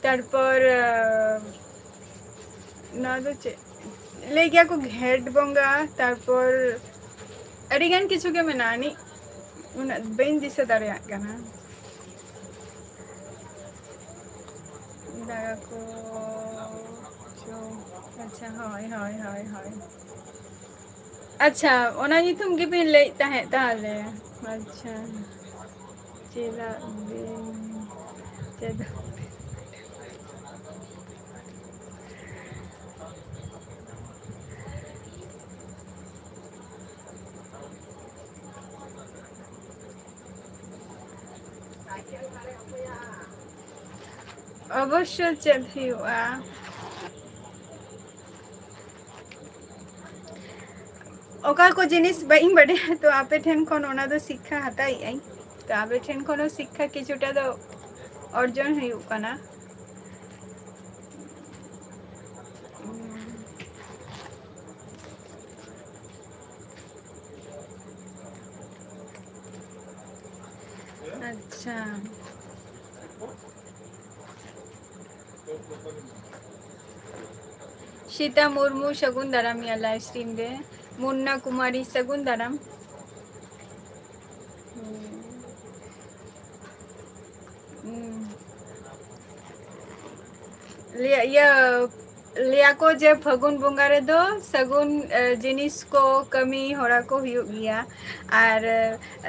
ᱛᱟᱨᱯᱚᱨ, ᱟᱸ, ᱱᱚᱣᱟ ᱫᱚ ᱪᱮᱫ? ᱞᱟᱹᱭ ᱜᱮᱭᱟ ᱠᱚ ᱜᱷᱮᱸᱴ ᱵᱚᱸᱜᱟ, ᱛᱟᱨᱯᱚᱨ ᱟᱹᱰᱤ ᱜᱟᱱ ᱠᱤᱪᱷᱩ ᱜᱮ ᱢᱮᱱᱟᱜᱼᱟ, ᱟᱹᱱᱤᱡ ᱩᱱᱟᱹᱜ ᱵᱟᱹᱧ ᱫᱤᱥᱟᱹ ᱫᱟᱲᱮᱭᱟᱜ ᱠᱟᱱᱟ᱾ ᱫᱟᱬᱟ ᱠᱚ, ᱪᱚ, ᱟᱪᱪᱷᱟ, ᱦᱳᱭ, ᱦᱳᱭ, ᱦᱳᱭ, ᱦᱳᱭ᱾ ᱟᱪᱪᱷᱟ, ᱚᱱᱟ ᱧᱩᱛᱩᱢ ᱜᱮᱵᱤᱱ ᱞᱟᱹᱭᱮᱫ ᱛᱟᱦᱮᱸᱫ ᱛᱟᱦᱚᱞᱮ? ᱟᱪᱪᱷᱟ, ᱪᱮᱫᱟᱜ ᱵᱤᱱ, ᱪᱮᱫᱟᱜ? ᱚᱵᱚᱥᱥᱚ ᱪᱮᱫ ᱦᱩᱭᱩᱜᱼᱟ? ᱚᱠᱟ ᱠᱚ ᱡᱤᱱᱤᱥ ᱵᱟᱹᱧ ᱵᱟᱰᱟᱭᱟ, ᱛᱚ ᱟᱯᱮ ᱴᱷᱮᱱ ᱠᱷᱚᱱ ᱚᱱᱟ ᱫᱚ ᱥᱤᱠᱠᱷᱟ ᱦᱟᱛᱟᱣᱮᱫ ᱟᱹᱧ᱾ ᱛᱚ ᱟᱯᱮ ᱴᱷᱮᱱ ᱠᱷᱚᱱ ᱦᱚᱸ ᱥᱤᱠᱠᱷᱟ ᱠᱤᱪᱷᱩᱴᱟ ᱫᱚ ᱚᱨᱡᱚᱱ ᱦᱩᱭᱩᱜ ᱠᱟᱱᱟ᱾ ᱟᱪᱪᱷᱟ᱾ ᱥᱤᱛᱟ ᱢᱩᱨᱢᱩ, ᱥᱟᱹᱜᱩᱱ ᱫᱟᱨᱟᱢ ᱤᱧᱟᱹᱜ live stream ᱨᱮ᱾ ᱢᱩᱱᱱᱟ ᱠᱩᱢᱟᱨᱤ, ᱥᱟᱹᱜᱩᱱ ᱫᱟᱨᱟᱢ᱾ ᱦᱩᱸ᱾ ᱦᱩᱸ᱾ ᱞᱟᱹᱭᱟ, ᱤᱭᱟᱹ, ᱞᱟᱹᱭᱟ ᱠᱚ ᱡᱮ ᱯᱷᱟᱹᱜᱩᱱ ᱵᱚᱸᱜᱟ ᱨᱮᱫᱚ ᱥᱟᱹᱜᱩᱱ, ᱮ, ᱡᱤᱱᱤᱥ ᱠᱚ, ᱠᱟᱹᱢᱤ ᱦᱚᱨᱟ ᱠᱚ ᱦᱩᱭᱩᱜ ᱜᱮᱭᱟ᱾ ᱟᱨ,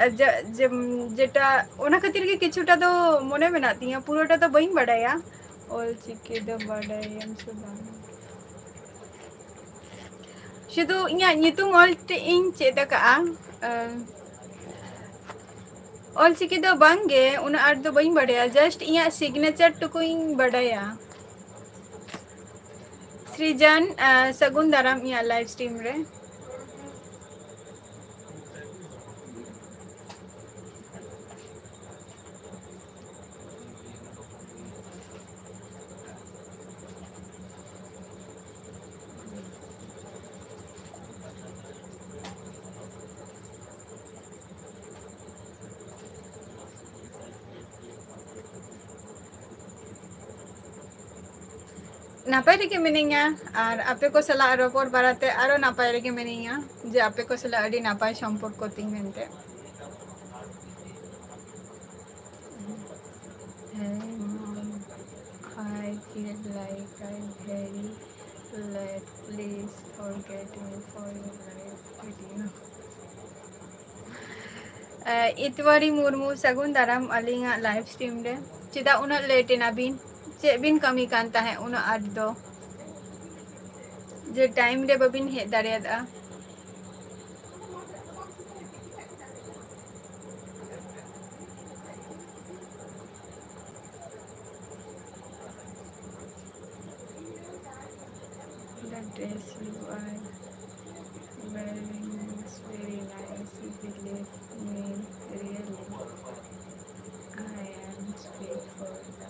ᱮ, ᱡᱮ-, ᱡᱮ-, ᱡᱮᱴᱟ, ᱚᱱᱟ ᱠᱷᱟᱹᱛᱤᱨ ᱜᱮ ᱠᱤᱪᱷᱩᱴᱟ ᱫᱚ ᱢᱚᱱᱮ ᱢᱮᱱᱟᱜ ᱛᱤᱧᱟᱹ, ᱯᱩᱨᱟᱹᱴᱟ ᱫᱚ ᱵᱟᱹᱧ ᱵᱟᱰᱟᱭᱟ᱾ ᱚᱞ ᱪᱤᱠᱤ ᱫᱚ ᱵᱟᱰᱟᱭᱟᱢ ᱥᱮ ᱵᱟᱝ? ᱥᱩᱫᱷᱩ ᱤᱧᱟᱹᱜ ᱧᱩᱛᱩᱢ ᱚᱞ ᱴᱮ ᱤᱧ ᱪᱮᱫ ᱟᱠᱟᱜᱼᱟ᱾ ᱮ, ᱚᱞ ᱪᱤᱠᱤ ᱫᱚ ᱵᱟᱝ ᱜᱮ, ᱩᱱᱟᱹᱜ ᱟᱸᱴ ᱫᱚ ᱵᱟᱹᱧ ᱵᱟᱰᱟᱭᱟ, just ᱤᱧᱟᱹᱜ signature ᱴᱩᱠᱩᱧ ᱵᱟᱰᱟᱭᱟ᱾ ᱥᱨᱤᱡᱟᱱ, ᱟᱸ, ᱥᱟᱹᱜᱩᱱ ᱫᱟᱨᱟᱢ ᱤᱧᱟᱹᱜ live stream ᱨᱮ᱾ ᱱᱟᱯᱟᱭ ᱨᱮᱜᱮ ᱢᱤᱱᱟᱹᱧᱟ, ᱟᱨ ᱟᱯᱮ ᱠᱚ ᱥᱟᱞᱟᱜ ᱨᱚᱯᱚᱲ ᱵᱟᱲᱟᱛᱮ ᱟᱨᱚ ᱱᱟᱯᱟᱭ ᱨᱮᱜᱮ ᱢᱤᱱᱟᱹᱧᱟ, ᱡᱮ ᱟᱯᱮ ᱠᱚ ᱥᱟᱞᱟᱜ ᱟᱹᱰᱤ ᱱᱟᱯᱟᱭ ᱥᱚᱢᱯᱚᱨᱠᱚ ᱛᱤᱧ ᱢᱮᱱᱛᱮ᱾ Hey mom, I feel like I'm very late. Please forget me for your live video. ᱮ, ᱤᱛᱣᱟᱨᱤ ᱢᱩᱨᱢᱩ, ᱥᱟᱹᱜᱩᱱ ᱫᱟᱨᱟᱢ ᱟᱹᱞᱤᱧᱟᱜ live stream ᱨᱮ᱾ ᱪᱮᱫᱟᱜ ᱩᱱᱟᱹᱜ late ᱮᱱᱟ ᱵᱤᱱ? ᱪᱮᱫ ᱵᱤᱱ ᱠᱟᱹᱢᱤ ᱠᱟᱱ ᱛᱟᱦᱮᱸᱫ ᱩᱱᱟᱹᱜ ᱟᱸᱴ ᱫᱚ? ᱡᱮ time ᱨᱮ ᱵᱟᱹᱵᱤᱱ ᱦᱮᱡ ᱫᱟᱲᱮᱭᱟᱫᱼᱟ? The dress you are wearing is very nice, believe me, really. I am speak for the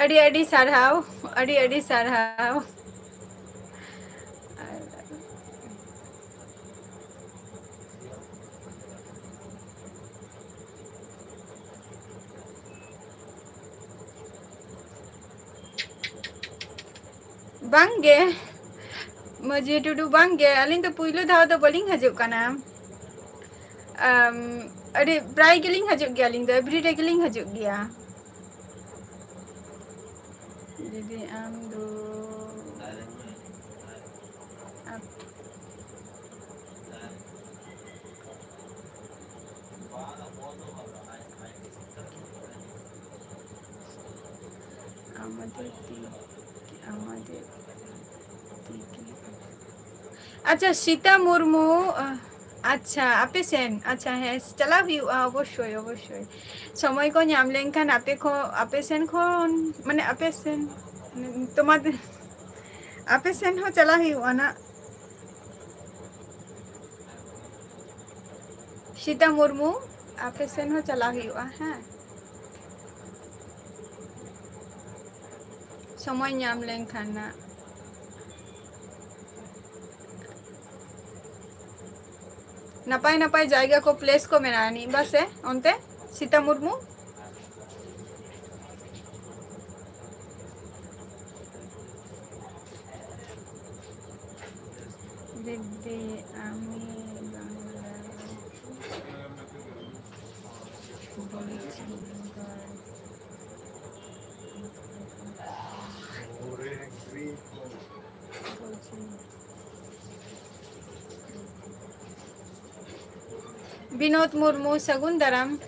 ᱟᱹᱰᱤ ᱟᱹᱰᱤ ᱥᱟᱨᱦᱟᱣ, ᱟᱹᱰᱤ ᱟᱹᱰᱤ ᱥᱟᱨᱦᱟᱣ᱾ ᱵᱟᱝᱜᱮ, ᱢᱟᱹᱡᱷᱤ ᱴᱩᱰᱩ, ᱵᱟᱝᱜᱮ, ᱟᱹᱞᱤᱧ ᱫᱚ ᱯᱩᱭᱞᱩ ᱫᱷᱟᱣ ᱫᱚ ᱵᱟᱹᱞᱤᱧ ᱦᱤᱡᱩᱜ ᱠᱟᱱᱟ᱾ ᱟᱢ, ᱟᱹᱰᱤ ᱯᱨᱟᱭ ᱜᱮᱞᱤᱧ ᱦᱤᱡᱩᱜ ᱜᱮᱭᱟ, ᱟᱹᱞᱤᱧ ᱫᱚ every day ᱜᱮᱞᱤᱧ ᱦᱤᱡᱩᱜ ᱜᱮᱭᱟ᱾ ᱫᱤᱫᱤ, ᱟᱢ ᱫᱚ ᱟᱯ- ᱟᱢᱟᱫᱮᱨ ᱛᱤ, ᱟᱢᱟᱫᱮᱨ ᱛᱤ ᱠᱤ? ᱟᱪᱪᱷᱟ, ᱥᱤᱛᱟ ᱢᱩᱨᱢᱩ, ᱟᱪᱪᱷᱟ, ᱟᱯᱮ ᱥᱮᱱ, ᱟᱪᱪᱷᱟ, ᱦᱮᱸ, ᱪᱟᱞᱟᱣ ᱦᱩᱭᱩᱜᱼᱟ, ᱚᱵᱚᱥᱥᱳᱭ, ᱚᱵᱚᱥᱥᱳᱭ᱾ ᱥᱚᱢᱚᱭ ᱠᱚ ᱧᱟᱢ ᱞᱮᱱᱠᱷᱟᱱ ᱟᱯᱮ ᱠᱚ, ᱟᱯᱮ ᱥᱮᱱ ᱠᱷᱚᱱ, ᱢᱟᱱᱮ, ᱟᱯᱮ ᱥᱮᱱ, ᱛᱚᱢᱟ ᱫᱮ-, ᱟᱯᱮ ᱥᱮᱱ ᱦᱚᱸ ᱪᱟᱞᱟᱣ ᱦᱩᱭᱩᱜᱼᱟ ᱱᱟᱜ᱾ ᱥᱤᱛᱟ ᱢᱩᱨᱢᱩ, ᱟᱯᱮ ᱥᱮᱱ ᱦᱚᱸ ᱪᱟᱞᱟᱣ ᱦᱩᱭᱩᱜᱼᱟ, ᱦᱮᱸ, ᱥᱚᱢᱚᱭ ᱧᱟᱢ ᱞᱮᱱᱠᱷᱟᱱ ᱱᱟᱜ᱾ ᱱᱟᱯᱟᱭ ᱱᱟᱯᱟᱭ ᱡᱟᱭᱜᱟ ᱠᱚ, place ᱠᱚ ᱢᱮᱱᱟᱜᱼᱟ ᱟᱹᱱᱤᱡ ᱵᱟᱥᱮ ᱚᱱᱛᱮ, ᱥᱤᱛᱟ ᱢᱩᱨᱢᱩ? দিদি, আমি বাংলা বলছি, এবার বলছি। ᱵᱤᱱᱳᱫ ᱢᱩᱨᱢᱩ, ᱥᱟᱹᱜᱩᱱ ᱫᱟᱨᱟᱢ᱾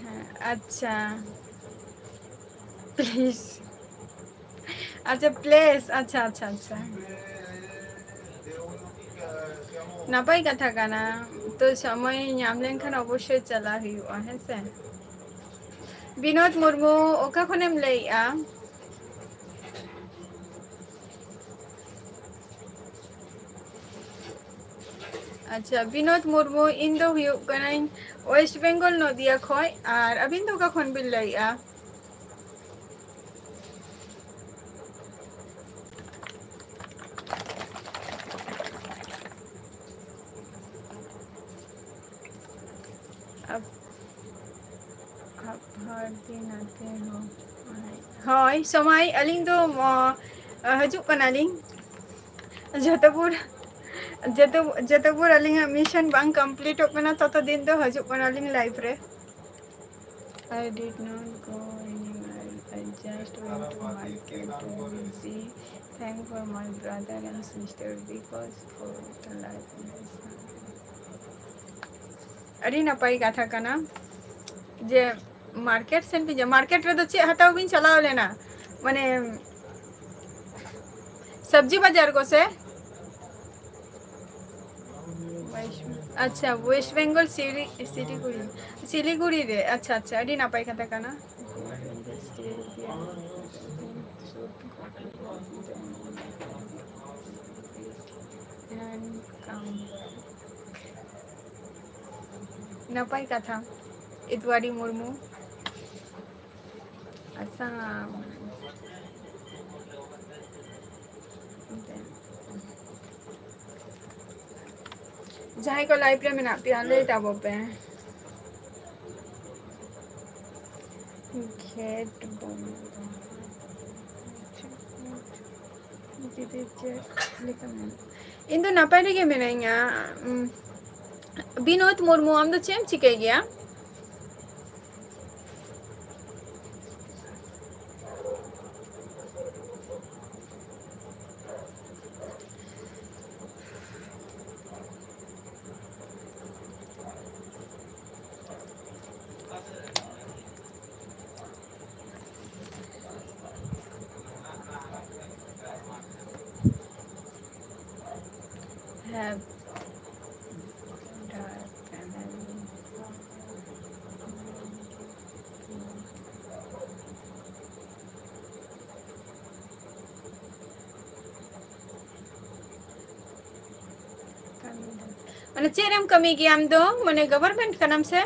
ᱦᱮᱸ, ᱟᱪᱪᱷᱟ, please. ᱟᱪᱪᱷᱟ, place, ᱟᱪᱪᱷᱟ, ᱟᱪᱪᱷᱟ, ᱟᱪᱪᱷᱟ᱾ ᱱᱟᱯᱟᱭ ᱠᱟᱛᱷᱟ ᱠᱟᱱᱟ᱾ ᱛᱚ, ᱥᱚᱢᱚᱭ ᱧᱟᱢ ᱞᱮᱱᱠᱷᱟᱱ ᱚᱵᱚᱥᱥᱳᱭ ᱪᱟᱞᱟᱣ ᱦᱩᱭᱩᱜᱼᱟ, ᱦᱮᱸ ᱥᱮ? ᱵᱤᱱᱳᱫ ᱢᱩᱨᱢᱩ, ᱚᱠᱟ ᱠᱷᱚᱱᱮᱢ ᱞᱟᱹᱭᱮᱜᱼᱟ? ᱟᱪᱪᱷᱟ, ᱵᱤᱱᱳᱫ ᱢᱩᱨᱢᱩ, ᱤᱧ ᱫᱚ ᱦᱩᱭᱩᱜ ᱠᱟᱹᱱᱟᱹᱧ West Bengal, ᱱᱚᱫᱤᱭᱟ ᱠᱷᱚᱡ᱾ ᱟᱨ ᱟᱹᱵᱤᱱ ᱫᱚ ᱚᱠᱟ ᱠᱷᱚᱱ ᱵᱤᱱ ᱞᱟᱹᱭᱮᱜᱼᱟ? ᱟᱯ-, ᱟᱯᱷᱟᱨ ᱫᱤᱱ ᱟᱛᱮ ᱦᱚᱸ᱾ ᱦᱳᱭ, ᱥᱚᱢᱚᱭ ᱟᱹᱞᱤᱧ ᱫᱚ, ᱚ, ᱦᱤᱡᱩᱜ ᱠᱟᱱᱟᱞᱤᱧ᱾ ᱡᱚᱛᱚ ᱵᱷᱳᱨ, ᱡᱚᱛᱚ, ᱡᱚᱛᱚ ᱵᱷᱳᱨ ᱟᱹᱞᱤᱧᱟᱜ mission ᱵᱟᱝ completeᱚᱜ ᱠᱟᱱᱟ, ᱛᱚᱛᱚ ᱫᱤᱱ ᱫᱚ ᱦᱤᱡᱩᱜ ᱠᱟᱱᱟᱞᱤᱧ live ᱨᱮ᱾ I did not go anywhere. I just went to market to see things for my brother and sister because for the life. ᱟᱹᱰᱤ ᱱᱟᱯᱟᱭ ᱠᱟᱛᱷᱟ ᱠᱟᱱᱟ ᱡᱮ market ᱥᱮᱱ ᱯᱮ, market ᱨᱮᱫᱚ ᱪᱮᱫ ᱦᱟᱛᱟᱣ ᱵᱤᱱ ᱪᱟᱞᱟᱣ ᱞᱮᱱᱟ? ᱢᱟᱱᱮ ᱥᱚᱵᱽᱡᱤ ᱵᱟᱡᱟᱨ ᱠᱚ ᱥᱮ? ᱟᱪᱪᱷᱟ, West Bengal ᱥᱤᱞᱤ-, ᱥᱤᱞᱤᱜᱩᱲᱤ, ᱥᱤᱞᱤᱜᱩᱲᱤ ᱨᱮ᱾ ᱟᱪᱪᱷᱟ, ᱟᱪᱪᱷᱟ, ᱟᱹᱰᱤ ᱱᱟᱯᱟᱭ ᱠᱟᱛᱷᱟ ᱠᱟᱱᱟ᱾ ᱱᱟᱯᱟᱭ ᱠᱟᱛᱷᱟ, ᱤᱫᱣᱟᱨᱤ ᱢᱩᱨᱢᱩ, ᱟᱥᱟᱢ᱾ ᱡᱟᱦᱟᱸᱭ ᱠᱚ live ᱨᱮ ᱢᱮᱱᱟᱜ ᱯᱮᱭᱟ, ᱞᱟᱹᱭ ᱛᱟᱵᱚ ᱯᱮ᱾ ᱜᱮᱴ ᱵᱚᱱᱫᱚ᱾ ᱫᱤᱫᱤ ᱪᱮᱫ ᱞᱮᱠᱟ ᱢᱮᱱᱟᱜ? ᱤᱧ ᱫᱚ ᱱᱟᱯᱟᱭ ᱨᱮᱜᱮ ᱢᱮᱱᱟᱧᱟ᱾ ᱩᱢ, ᱵᱤᱱᱳᱫ ᱢᱩᱨᱢᱩ, ᱟᱢ ᱫᱚ ᱪᱮᱫ ᱮᱢ ᱪᱤᱠᱟᱹᱭ ᱜᱮᱭᱟ? Have dark and ᱠᱟᱹᱢᱤ ᱫᱚ᱾ ᱢᱟᱱᱮ ᱪᱮᱫ ᱨᱮᱢ ᱠᱟᱹᱢᱤ ᱜᱮᱭᱟ ᱟᱢ ᱫᱚ? ᱢᱟᱱᱮ government ᱠᱟᱱᱟᱢ ᱥᱮ?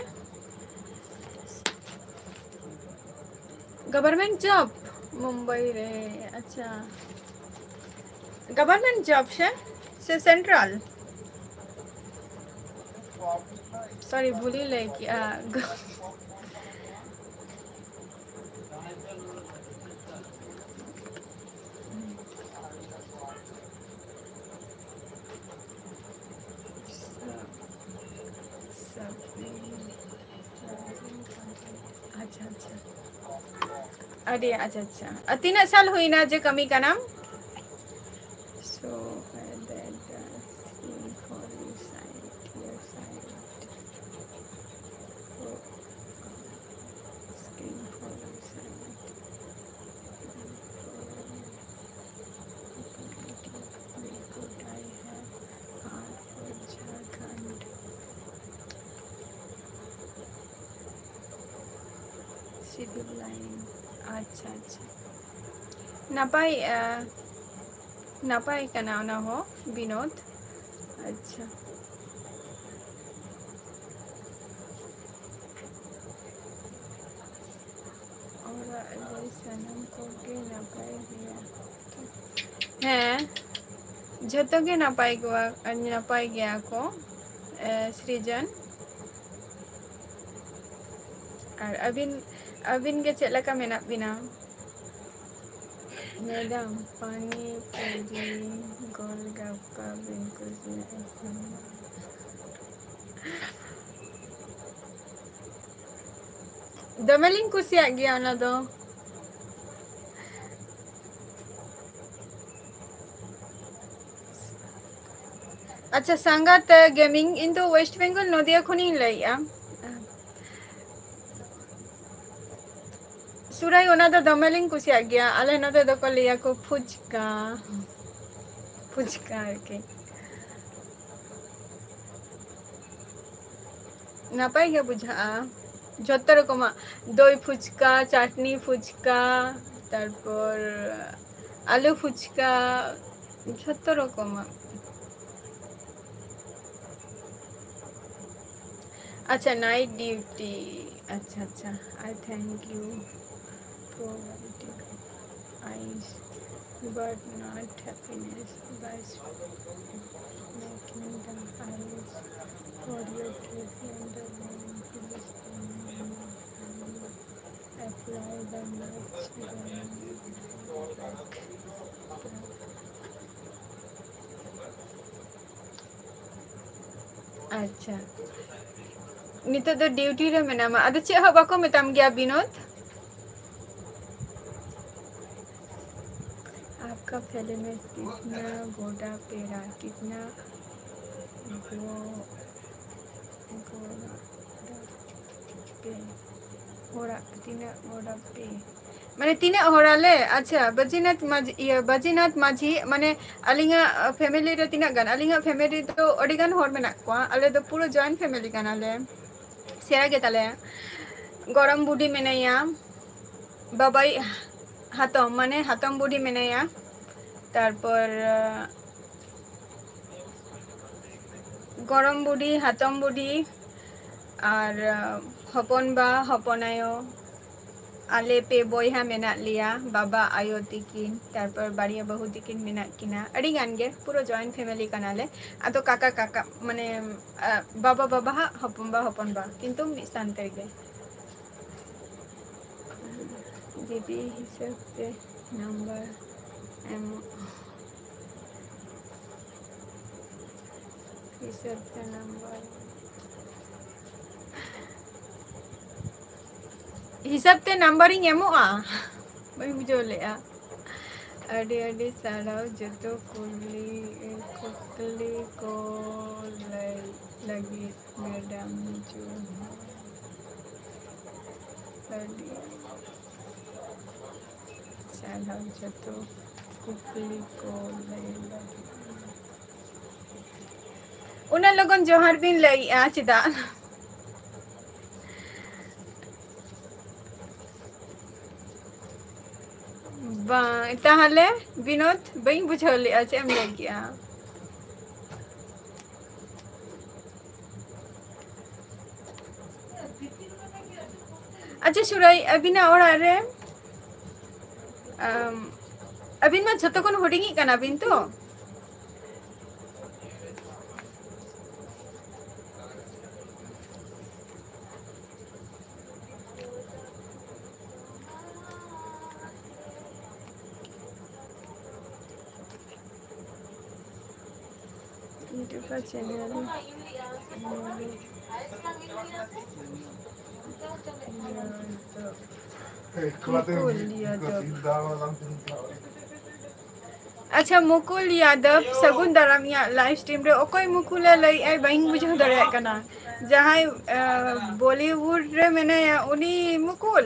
Government job ᱢᱩᱢᱵᱟᱭ ᱨᱮ, ᱟᱪᱪᱷᱟ᱾ Government job ᱥᱮ, ᱥᱮ central? Sorry, ᱵᱷᱩᱞᱤᱧ ᱞᱟᱹᱭ ᱠᱮᱜᱼᱟ᱾ ᱟᱪᱪᱷᱟ, ᱟᱪᱪᱷᱟ᱾ ᱟᱹᱰᱤ, ᱟᱪᱪᱷᱟ, ᱟᱪᱪᱷᱟ᱾ ᱟᱨ ᱛᱤᱱᱟᱹᱜ ᱥᱟᱞ ᱦᱩᱭᱱᱟ ᱡᱮ ᱠᱟᱹᱢᱤ ᱠᱟᱱᱟᱢ? So, that, uh, skin for you side, your side. Oh, skin for you side. Good, I have heart for Jharkhand. Civil line. ᱟᱪᱪᱷᱟ, ᱟᱪᱪᱷᱟ᱾ ᱱᱟᱯᱟᱭ, ᱟ, ᱱᱟᱯᱟᱭ ᱠᱟᱱᱟ ᱚᱱᱟ ᱦᱚᱸ, ᱵᱤᱱᱳᱫ᱾ ᱟᱪᱪᱷᱟ᱾ ᱥᱟᱱᱟᱢ ᱠᱚᱜᱮ ᱱᱟᱯᱟᱭ ᱜᱮᱭᱟ᱾ ᱦᱮᱸ, ᱡᱷᱚᱛᱚ ᱜᱮ ᱱᱟᱯᱟᱭ ᱠᱚᱣᱟ, ᱱᱟᱯᱟᱭ ᱜᱮᱭᱟ ᱠᱚ, ᱮ, ᱥᱨᱤᱡᱚᱱ᱾ ᱟᱨ ᱟᱹᱵᱤᱱ, ᱟᱹᱵᱤᱱ ᱜᱮ ᱪᱮᱫ ᱞᱮᱠᱟ ᱢᱮᱱᱟᱜ ᱵᱤᱱᱟ? ᱢᱮᱰᱟᱢ, ᱯᱟᱱᱤ ᱯᱩᱨᱤ, ᱜᱳᱞᱜᱟᱯᱯᱟ ᱵᱤᱱ ᱠᱩᱥᱤᱭᱟᱜᱼᱟ ᱥᱮ ᱵᱟᱝ? ᱫᱚᱢᱮᱞᱤᱧ ᱠᱩᱥᱤᱭᱟᱜ ᱜᱮᱭᱟ ᱚᱱᱟ ᱫᱚ᱾ ᱟᱪᱪᱷᱟ, ᱥᱟᱝᱜᱟᱛ, ᱮ, ᱜᱮᱢᱤᱝ, ᱤᱧ ᱫᱚ ᱳᱭᱮᱥᱴ ᱵᱮᱝᱜᱚᱞ ᱱᱚᱫᱤᱭᱟ ᱠᱷᱚᱱᱤᱧ ᱞᱟᱹᱭᱮᱜᱼᱟ᱾ ᱥᱩᱨᱟᱭ, ᱚᱱᱟ ᱫᱚ ᱫᱚᱢᱮᱞᱤᱧ ᱠᱩᱥᱤᱭᱟᱜ ᱜᱮᱭᱟ᱾ ᱟᱞᱮ ᱱᱚᱛᱮ ᱫᱚᱠᱚ ᱞᱟᱹᱭᱟ ᱠᱚ ᱯᱷᱩᱪᱠᱟ, ᱯᱷᱩᱪᱠᱟ ᱟᱨᱠᱤ᱾ ᱱᱟᱯᱟᱭ ᱜᱮ ᱵᱩᱡᱷᱟᱹᱜᱼᱟ ᱡᱷᱚᱛᱚ ᱨᱚᱠᱚᱢᱟᱜ, ᱫᱳᱭ ᱯᱷᱩᱪᱠᱟ, ᱪᱟᱴᱱᱤ ᱯᱷᱩᱪᱠᱟ, ᱛᱟᱨᱯᱚᱨ ᱟᱞᱩ ᱯᱷᱩᱪᱠᱟ, ᱡᱷᱚᱛᱚ ᱨᱚᱠᱚᱢᱟᱜ᱾ ᱟᱪᱪᱷᱟ, night duty. ᱟᱪᱪᱷᱟ, ᱟᱪᱪᱷᱟ, I thank you for I but not happiness by making the eyes for your trip and the one. Please apply the match. ᱟᱪᱪᱷᱟ, ᱱᱤᱛᱚᱜ ᱫᱚ ᱰᱤᱭᱩᱴᱤ ᱨᱮ ᱢᱮᱱᱟᱢᱟ, ᱟᱫᱚ ᱪᱮᱫ ᱦᱚᱸ ᱵᱟᱠᱚ ᱢᱮᱛᱟᱢ ᱜᱮᱭᱟ ᱵᱤᱱᱳᱫ? आपका फैले में कितना गोडा पेरा, कितना गो-, गोडा पे, गोडा, ᱛᱤᱱᱟᱹᱜ ᱜᱚᱰᱟ ᱯᱮ? ᱢᱟᱱᱮ ᱛᱤᱱᱟᱹᱜ ᱦᱚᱲ ᱟᱞᱮ? ᱟᱪᱪᱷᱟ, ᱵᱟᱡᱤᱱᱟᱛᱷ ᱢᱟᱹᱡᱷᱤ, ᱤᱭᱟᱹ, ᱵᱟᱡᱤᱱᱟᱛᱷ ᱢᱟᱹᱡᱷᱤ, ᱢᱟᱱᱮ ᱟᱹᱞᱤᱧᱟᱜ ᱯᱷᱮᱢᱮᱞᱤ ᱨᱮ ᱛᱤᱱᱟᱹᱜ ᱜᱟᱱ? ᱟᱹᱞᱤᱧᱟᱜ ᱯᱷᱮᱢᱮᱞᱤ ᱫᱚ ᱟᱹᱰᱤ ᱜᱟᱱ ᱦᱚᱲ ᱢᱮᱱᱟᱜ ᱠᱚᱣᱟ᱾ ᱟᱞᱮ ᱫᱚ ᱯᱩᱨᱟᱹ joint family ᱠᱟᱱᱟᱞᱮ᱾ ᱥᱮᱬᱟ ᱜᱮ ᱛᱟᱞᱮᱭᱟ᱾ ᱜᱚᱲᱚᱢ ᱵᱩᱰᱷᱤ ᱢᱮᱱᱟᱭᱟ, ᱵᱟᱵᱟᱭᱤᱡ ᱦᱟᱛᱚᱢ, ᱢᱟᱱᱮ ᱦᱟᱛᱚᱢ ᱵᱩᱰᱷᱤ ᱢᱮᱱᱟᱭᱟ, ᱛᱟᱨᱯᱚᱨ ᱜᱚᱲᱚᱢ ᱵᱩᱰᱷᱤ, ᱦᱟᱛᱚᱢ ᱵᱩᱰᱷᱤ, ᱟᱨ ᱦᱚᱯᱚᱱ ᱵᱟ, ᱦᱚᱯᱚᱱ ᱟᱭᱳ, ᱟᱞᱮ ᱯᱮ ᱵᱚᱭᱦᱟ ᱢᱮᱱᱟᱜ ᱞᱮᱭᱟ, ᱵᱟᱵᱟ, ᱟᱭᱳ ᱛᱤᱠᱤᱱ, ᱛᱟᱨᱯᱚᱨ ᱵᱟᱨᱭᱟ ᱵᱟᱹᱦᱩ ᱛᱤᱠᱤᱱ ᱢᱮᱱᱟᱜ ᱠᱤᱱᱟ᱾ ᱟᱹᱰᱤ ᱜᱟᱱ ᱜᱮ, ᱯᱩᱨᱟᱹ joint family ᱠᱟᱱᱟᱞᱮ᱾ ᱟᱫᱚ ᱠᱟᱠᱟ, ᱠᱟᱠᱟ, ᱢᱟᱱᱮ, ᱟ, ᱵᱟᱵᱟ, ᱵᱟᱵᱟ ᱦᱟᱜ ᱦᱚᱯᱚᱱ ᱵᱟ, ᱦᱚᱯᱚᱱ ᱵᱟ, ᱠᱤᱱᱛᱩ ᱢᱤᱫ ᱥᱟᱱᱛᱟᱲ ᱜᱮ᱾ ᱫᱤᱫᱤ ᱦᱤᱥᱟᱹᱵ ᱛᱮ number ᱮᱢᱚᱜ᱾ ᱦᱤᱥᱟᱹᱵ ᱛᱮ number, ᱦᱤᱥᱟᱹᱵ ᱛᱮ number ᱤᱧ ᱮᱢᱚᱜᱼᱟ᱾ ᱵᱟᱹᱧ ᱵᱩᱡᱷᱟᱹᱣ ᱞᱮᱫᱼᱟ᱾ ᱟᱹᱰᱤ ᱟᱹᱰᱤ ᱥᱟᱨᱦᱟᱣ ᱡᱚᱛᱚ ᱠᱩᱞᱤ, ᱠᱩᱠᱞᱤ ᱠᱚ ᱞᱟᱹᱭ ᱞᱟᱹᱜᱤᱫ᱾ ᱢᱮᱰᱟᱢ ᱡᱚᱦᱟᱨ᱾ ᱟᱹᱰᱤ ᱥᱟᱨᱦᱟᱣ ᱡᱚᱛᱚ ᱠᱩᱠᱞᱤ ᱠᱚ ᱞᱟᱹᱭ ᱞᱟᱹᱜᱤᱫ᱾ ᱩᱱᱟᱹᱜ ᱞᱚᱜᱚᱱ ᱡᱚᱦᱟᱨ ᱵᱤᱱ ᱞᱟᱹᱭᱮᱜᱼᱟ ᱪᱮᱫᱟᱜ? ᱵᱟᱝ, ᱛᱟᱦᱞᱮ ᱵᱤᱱᱳᱫ, ᱵᱟᱹᱧ ᱵᱩᱡᱷᱟᱹᱣ ᱞᱮᱜᱼᱟ, ᱪᱮᱫ ᱮᱢ ᱞᱟᱹᱭ ᱠᱮᱜᱼᱟ? ᱟᱪᱪᱷᱟ ᱥᱩᱨᱟᱭ, ᱟᱹᱵᱤᱱᱟᱜ ᱚᱲᱟᱜ ᱨᱮ, ᱟᱢ, ᱟᱹᱵᱤᱱ ᱢᱟ ᱡᱷᱚᱛᱚ ᱠᱷᱚᱱ ᱦᱩᱰᱤᱧᱤᱡ ᱠᱟᱱᱟ ᱵᱤᱱ ᱛᱚ? YouTube channel. ᱢᱩᱠᱩᱞ ᱭᱟᱫᱚᱵ᱾ ᱟᱪᱪᱷᱟ, ᱢᱩᱠᱩᱞ ᱭᱟᱫᱚᱵ, ᱥᱟᱹᱜᱩᱱ ᱫᱟᱨᱟᱢ ᱤᱧᱟᱹᱜ live stream ᱨᱮ᱾ ᱚᱠᱚᱭ ᱢᱩᱠᱩᱞᱮ ᱞᱟᱹᱭᱮᱜᱼᱟᱭ, ᱵᱟᱹᱧ ᱵᱩᱡᱷᱟᱹᱣ ᱫᱟᱲᱮᱭᱟᱜ ᱠᱟᱱᱟ᱾ ᱡᱟᱦᱟᱸᱭ, ᱟᱸ, ᱵᱚᱞᱤᱣᱩᱰ ᱨᱮ ᱢᱮᱱᱟᱭᱟ, ᱩᱱᱤ ᱢᱩᱠᱩᱞ?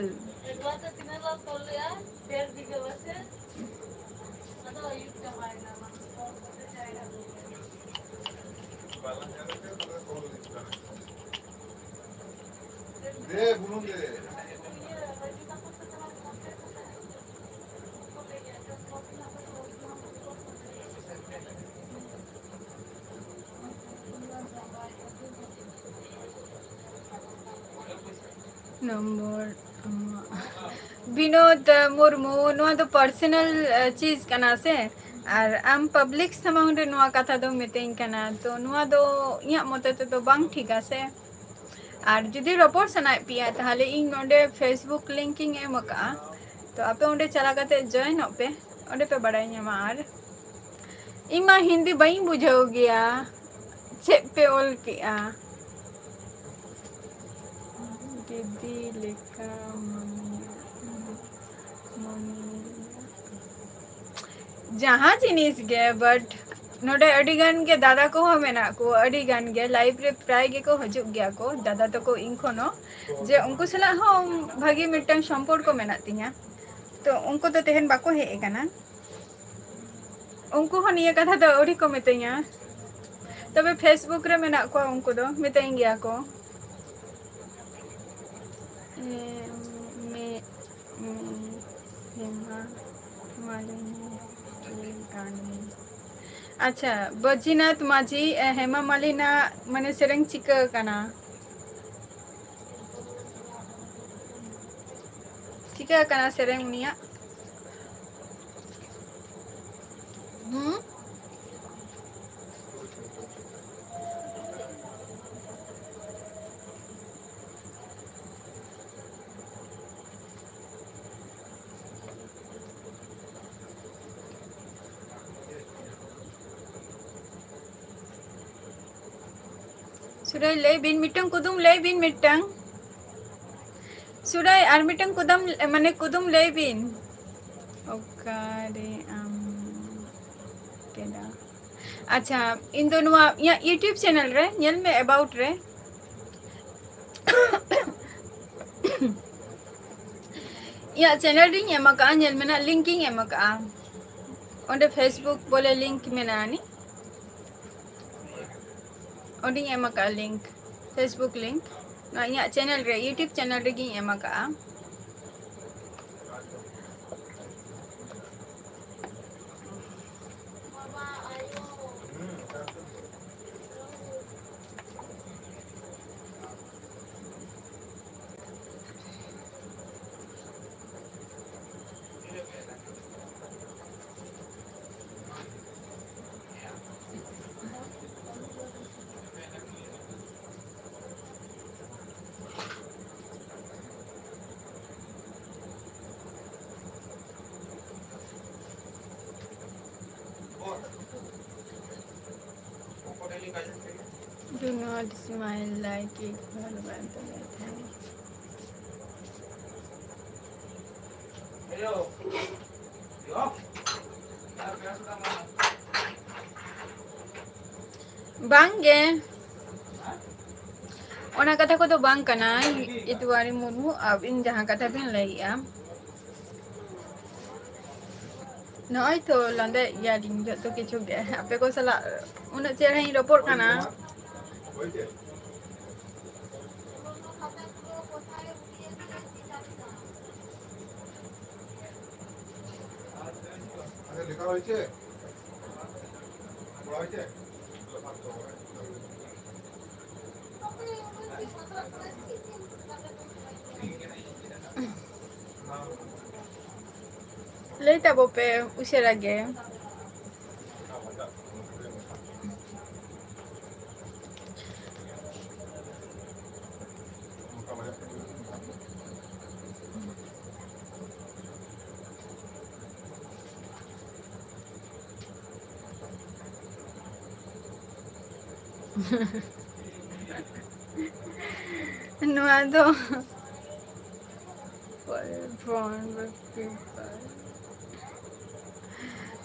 ᱱᱚᱢᱵᱚᱨ ᱟᱢᱟᱜ᱾ ᱵᱤᱱᱳᱫ ᱢᱩᱨᱢᱩ, ᱱᱚᱣᱟ ᱫᱚ personal ᱪᱤᱡᱽ ᱠᱟᱱᱟ ᱥᱮ, ᱟᱨ ᱟᱢ public ᱥᱟᱢᱟᱝ ᱨᱮ ᱱᱚᱣᱟ ᱠᱟᱛᱷᱟ ᱫᱚᱢ ᱢᱤᱛᱟᱹᱧ ᱠᱟᱱᱟ, ᱛᱚ ᱱᱚᱣᱟ ᱫᱚ ᱤᱧᱟᱹᱜ ᱢᱚᱛᱮ ᱛᱮᱫᱚ ᱵᱟᱝ ᱴᱷᱤᱠᱟ ᱥᱮ᱾ ᱟᱨ ᱡᱩᱫᱤ ᱨᱚᱯᱚᱲ ᱥᱟᱱᱟᱭᱮᱫ ᱯᱮᱭᱟ, ᱛᱟᱦᱞᱮ ᱤᱧ ᱱᱚᱰᱮ Facebook link ᱤᱧ ᱮᱢ ᱟᱠᱟᱫᱼᱟ, ᱛᱚ ᱟᱯᱮ ᱚᱸᱰᱮ ᱪᱟᱞᱟᱣ ᱠᱟᱛᱮ join ᱚᱜ ᱯᱮ, ᱚᱸᱰᱮ ᱯᱮ ᱵᱟᱲᱟᱭ ᱧᱟᱢᱟ᱾ ᱟᱨ ᱤᱧ ᱢᱟ ᱦᱤᱱᱫᱤ ᱵᱟᱹᱧ ᱵᱩᱡᱷᱟᱹᱣ ᱜᱮᱭᱟ, ᱪᱮᱫ ᱯᱮ ᱚᱞ ᱠᱮᱜᱼᱟ? ᱫᱤᱫᱤ ᱞᱮᱠᱟ ᱢᱚᱱᱮ, ᱢᱚᱱᱮ, ᱡᱟᱦᱟᱸ ᱡᱤᱱᱤᱥ ᱜᱮ, but ᱱᱚᱰᱮ ᱟᱹᱰᱤ ᱜᱟᱱ ᱜᱮ ᱫᱟᱫᱟ ᱠᱚᱦᱚᱸ ᱢᱮᱱᱟᱜ ᱠᱚᱣᱟ, ᱟᱹᱰᱤ ᱜᱟᱱ ᱜᱮ live ᱨᱮ ᱯᱨᱟᱭ ᱜᱮᱠᱚ ᱦᱤᱡᱩᱜ ᱜᱮᱭᱟ ᱠᱚ, ᱫᱟᱫᱟ ᱛᱟᱠᱚ ᱤᱧ ᱠᱷᱚᱱ ᱦᱚᱸ, ᱡᱮ ᱩᱱᱠᱩ ᱥᱟᱞᱟᱜ ᱦᱚᱸ ᱵᱷᱟᱹᱜᱤ ᱢᱤᱫᱴᱟᱝ ᱥᱚᱢᱯᱚᱨᱠᱚ ᱢᱮᱱᱟᱜ ᱛᱤᱧᱟ᱾ ᱛᱚ ᱩᱱᱠᱩ ᱫᱚ ᱛᱮᱦᱮᱧ ᱵᱟᱠᱚ ᱦᱮᱡ ᱟᱠᱟᱱᱟ᱾ ᱩᱱᱠᱩ ᱦᱚᱸ ᱱᱤᱭᱟᱹ ᱠᱟᱛᱷᱟ ᱫᱚ ᱟᱹᱣᱨᱤ ᱠᱚ ᱢᱤᱛᱟᱹᱧᱟ, ᱛᱚᱵᱮ Facebook ᱨᱮ ᱢᱮᱱᱟᱜ ᱠᱚᱣᱟ, ᱩᱱᱠᱩ ᱫᱚ ᱢᱤᱛᱟᱹᱧ ᱜᱮᱭᱟ ᱠᱚ᱾ ᱮ, ᱢᱮ-, ᱢᱮ-, ᱦᱮᱢᱟ ᱢᱟᱞᱤᱱᱤ ᱜᱟᱱ᱾ ᱟᱪᱪᱷᱟ, ᱵᱟᱹᱡᱤᱱᱟᱛᱷ ᱢᱟᱹᱡᱷᱤ, ᱮ, ᱦᱮᱢᱟ ᱢᱟᱞᱤᱱᱟᱜ ᱢᱟᱱᱮ ᱥᱮᱨᱮᱧ ᱪᱤᱠᱟᱹ ᱟᱠᱟᱱᱟ? ᱪᱤᱠᱟᱹ ᱟᱠᱟᱱᱟ ᱥᱮᱨᱮᱧ ᱩᱱᱤᱭᱟᱜ? ᱦᱩᱸ? ᱥᱩᱨᱟᱹᱭ, ᱞᱟᱹᱭ ᱵᱤᱱ, ᱢᱤᱫᱴᱟᱝ ᱠᱩᱫᱩᱢ ᱞᱟᱹᱭ ᱵᱤᱱ, ᱢᱤᱫᱴᱟᱝ᱾ ᱥᱩᱨᱟᱹᱭ, ᱟᱨ ᱢᱤᱫᱴᱟᱝ ᱠᱩᱫᱩᱢ, ᱢᱟᱱᱮ, ᱠᱩᱫᱩᱢ ᱞᱟᱹᱭ ᱵᱤᱱ᱾ ᱚᱠᱟᱨᱮ ᱟᱢ ᱠᱮᱫᱟ? ᱟᱪᱪᱷᱟ, ᱤᱧ ᱫᱚ ᱱᱚᱣᱟ ᱤᱧᱟᱹᱜ YouTube channel ᱨᱮ ᱧᱮᱞ ᱢᱮ, about ᱨᱮ᱾ ᱤᱧᱟᱹᱜ channel ᱨᱤᱧ ᱮᱢ ᱟᱠᱟᱫᱼᱟ, ᱧᱮᱞ ᱢᱮ ᱱᱟᱜ, link ᱤᱧ ᱮᱢ ᱟᱠᱟᱫᱼᱟ᱾ ᱚᱸᱰᱮ Facebook ᱵᱚᱞᱮ link ᱢᱮᱱᱟᱜᱼᱟ ᱟᱹᱱᱤᱡ᱾ ᱚᱸᱰᱮᱧ ᱮᱢ ᱟᱠᱟᱫᱼᱟ link, Facebook link᱾ ᱱᱚᱣᱟ ᱤᱧᱟᱹᱜ channel ᱨᱮ, YouTube channel ᱨᱮᱜᱮᱧ ᱮᱢ ᱟᱠᱟᱫᱼᱟ᱾ Do not smile like it. ᱵᱷᱟᱞᱚ ᱵᱟᱝ ᱛᱟᱞᱮ ᱛᱟᱦᱮᱸ᱾ ᱵᱟᱝ ᱜᱮ, ᱚᱱᱟ ᱠᱟᱛᱷᱟ ᱠᱚᱫᱚ ᱵᱟᱝ ᱠᱟᱱᱟ᱾ ᱤᱛᱩᱣᱟᱨᱤ ᱢᱩᱨᱢᱩ, ᱟᱹᱵᱤᱱ ᱡᱟᱦᱟᱸ ᱠᱟᱛᱷᱟ ᱵᱤᱱ ᱞᱟᱹᱭᱮᱜᱼᱟ, ᱱᱚᱜᱼᱚᱭ ᱛᱚ ᱞᱟᱸᱫᱟᱭᱮᱫ ᱜᱮᱭᱟᱞᱤᱧ ᱡᱚᱛᱚ ᱠᱤᱪᱷᱩ ᱜᱮ᱾ ᱟᱯᱮ ᱠᱚ ᱥᱟᱞᱟᱜ ᱩᱱᱟᱹᱜ ᱪᱮᱦᱨᱟᱧ ᱨᱚᱯᱚᱲ ᱠᱟᱱᱟ᱾ ᱞᱟᱹᱭ ᱛᱟᱵᱚ ᱯᱮ ᱩᱥᱟᱹᱨᱟ ᱜᱮ᱾ ᱱᱚᱣᱟ ᱫᱚ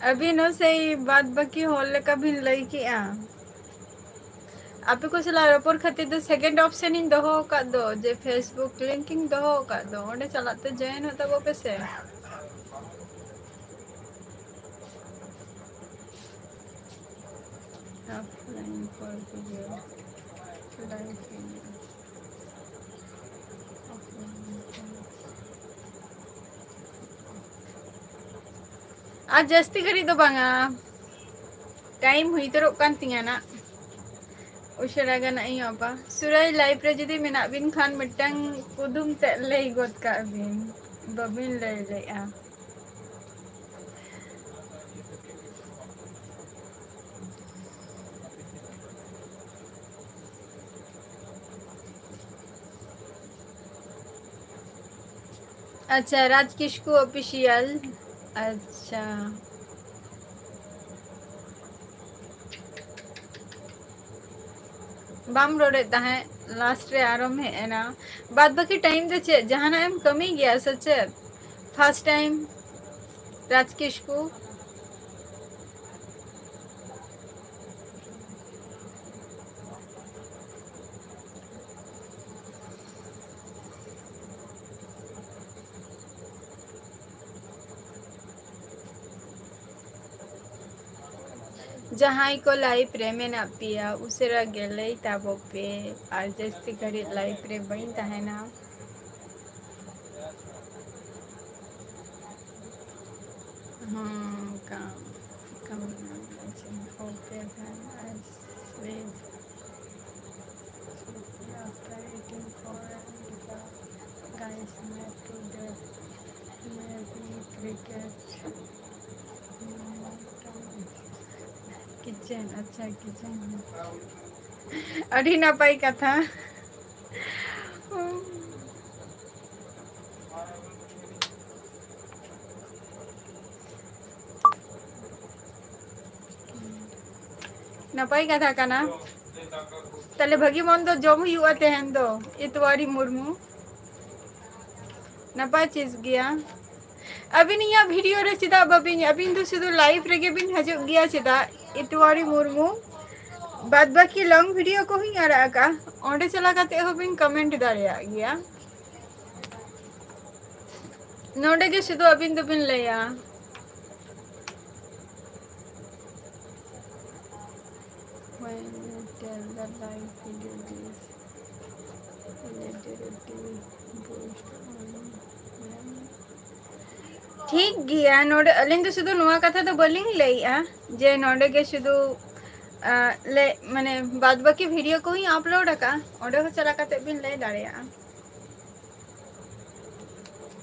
ᱟᱹᱵᱤᱱ ᱦᱚᱸ ᱥᱮᱭ ᱵᱟᱫ ᱵᱟᱹᱠᱤ ᱦᱚᱲ ᱞᱮᱠᱟ ᱵᱤᱱ ᱞᱟᱹᱭ ᱠᱮᱜᱼᱟ᱾ ᱟᱯᱮ ᱠᱚ ᱥᱟᱞᱟᱜ ᱨᱚᱯᱚᱲ ᱠᱷᱟᱹᱛᱤᱨ ᱫᱚ second option ᱤᱧ ᱫᱚᱦᱚ ᱟᱠᱟᱫ ᱫᱚ, ᱡᱮ Facebook link ᱤᱧ ᱫᱚᱦᱚ ᱟᱠᱟᱫ ᱫᱚ, ᱚᱸᱰᱮ ᱪᱟᱞᱟᱜ ᱛᱮ join ᱦᱚᱸ ᱛᱟᱵᱚ ᱯᱮ ᱥᱮ᱾ Offline for video. Live video. ᱟᱨ ᱡᱟᱹᱥᱛᱤ ᱜᱷᱟᱹᱲᱤᱡ ᱫᱚ ᱵᱟᱝᱟ, time ᱦᱩᱭ ᱩᱛᱟᱹᱨᱚᱜ ᱠᱟᱱ ᱛᱤᱧᱟ ᱱᱟᱜ᱾ ᱩᱥᱟᱹᱨᱟ ᱜᱮ ᱱᱟᱜ ᱤᱧ ᱚᱯᱟ᱾ ᱥᱩᱨᱟᱹᱭ live ᱨᱮ ᱡᱩᱫᱤ ᱢᱮᱱᱟᱜ ᱵᱤᱱ ᱠᱷᱟᱱ ᱢᱤᱫᱴᱟᱝ ᱠᱩᱫᱩᱢ ᱛᱮᱫ ᱞᱟᱹᱭ ᱜᱚᱫ ᱠᱟᱜ ᱵᱤᱱ, ᱵᱟᱹᱵᱤᱱ ᱞᱟᱹᱭ ᱞᱮᱜᱼᱟ᱾ ᱟᱪᱪᱷᱟ, ᱨᱟᱡᱽ ᱠᱤᱥᱠᱩ official᱾ ᱟᱪᱪᱷᱟ, ᱵᱟᱢ ᱨᱚᱲᱮᱫ ᱛᱟᱦᱮᱸᱫ, last ᱨᱮ ᱟᱨᱚᱢ ᱦᱮᱡ ᱮᱱᱟ᱾ ᱵᱟᱫ ᱵᱟᱹᱠᱤ time ᱫᱚ ᱪᱮᱫ, ᱡᱟᱦᱟᱱᱟᱜ ᱮᱢ ᱠᱟᱹᱢᱤ ᱜᱮᱭᱟ ᱥᱮ ᱪᱮᱫ? First time, ᱨᱟᱡᱽ ᱠᱤᱥᱠᱩ᱾ ᱡᱟᱦᱟᱸᱭ ᱠᱚ live ᱨᱮ ᱢᱮᱱᱟᱜ ᱯᱮᱭᱟ, ᱩᱥᱟᱹᱨᱟ ᱜᱮ ᱞᱟᱹᱭ ᱛᱟᱵᱚ ᱯᱮ, ᱟᱨ ᱡᱟᱹᱥᱛᱤ ᱜᱷᱟᱹᱲᱤᱡ live ᱨᱮ ᱵᱟᱹᱧ ᱛᱟᱦᱮᱱᱟ᱾ ᱦᱩᱸ, ᱠᱟᱢ, ᱠᱟᱢ, okay, then I sleep. After eating four and guys met today. Maybe cricket. Kitchen, ᱟᱪᱪᱷᱟ, kitchen. ᱟᱹᱰᱤ ᱱᱟᱯᱟᱭ ᱠᱟᱛᱷᱟ᱾ ᱱᱟᱯᱟᱭ ᱠᱟᱛᱷᱟ ᱠᱟᱱᱟ᱾ ᱛᱟᱦᱞᱮ ᱵᱷᱟᱹᱜᱤ ᱢᱚᱱᱫᱚ ᱡᱚᱢ ᱦᱩᱭᱩᱜᱼᱟ ᱛᱮᱦᱮᱧ ᱫᱚ, ᱤᱛᱣᱟᱨᱤ ᱢᱩᱨᱢᱩ᱾ ᱱᱟᱯᱟᱭ ᱪᱤᱡᱽ ᱜᱮᱭᱟ᱾ ᱟᱹᱵᱤᱱ ᱤᱧᱟᱹᱜ video ᱨᱮ ᱪᱮᱫᱟᱜ ᱵᱟᱹᱵᱤᱱ, ᱟᱹᱵᱤᱱ ᱫᱚ ᱥᱩᱫᱷᱩ live ᱨᱮᱜᱮ ᱵᱤᱱ ᱦᱤᱡᱩᱜ ᱜᱮᱭᱟ ᱪᱮᱫᱟᱜ, ᱤᱛᱣᱟᱨᱤ ᱢᱩᱨᱢᱩ? ᱵᱟᱫ ᱵᱟᱹᱠᱤ long video ᱠᱚᱦᱚᱸᱧ ᱟᱲᱟᱜ ᱟᱠᱟᱫᱼᱟ, ᱚᱸᱰᱮ ᱪᱟᱞᱟᱣ ᱠᱟᱛᱮ ᱦᱚᱸᱵᱤᱱ comment ᱫᱟᱲᱮᱭᱟᱜ ᱜᱮᱭᱟ᱾ ᱱᱚᱰᱮ ᱜᱮ ᱥᱩᱫᱷᱩ ᱟᱹᱵᱤᱱ ᱫᱚᱵᱤᱱ ᱞᱟᱹᱭᱟ᱾ When you tell the live video, this relativity boost on when ᱴᱷᱤᱠ ᱜᱮᱭᱟ, ᱱᱚᱰᱮ ᱟᱹᱞᱤᱧ ᱫᱚ ᱥᱩᱫᱷᱩ ᱱᱚᱣᱟ ᱠᱟᱛᱷᱟ ᱫᱚ ᱵᱟᱹᱞᱤᱧ ᱞᱟᱹᱭᱮᱜᱼᱟ ᱡᱮ ᱱᱚᱰᱮ ᱜᱮ ᱥᱩᱫᱷᱩ, ᱟ, ᱞᱮ, ᱢᱟᱱᱮ, ᱵᱟᱫ ᱵᱟᱹᱠᱤ video ᱠᱚᱦᱚᱸᱧ upload ᱟᱠᱟᱫᱼᱟ, ᱚᱸᱰᱮ ᱦᱚᱸ ᱪᱟᱞᱟᱣ ᱠᱟᱛᱮ ᱵᱤᱱ ᱞᱟᱹᱭ ᱫᱟᱲᱮᱭᱟᱜᱼᱟ᱾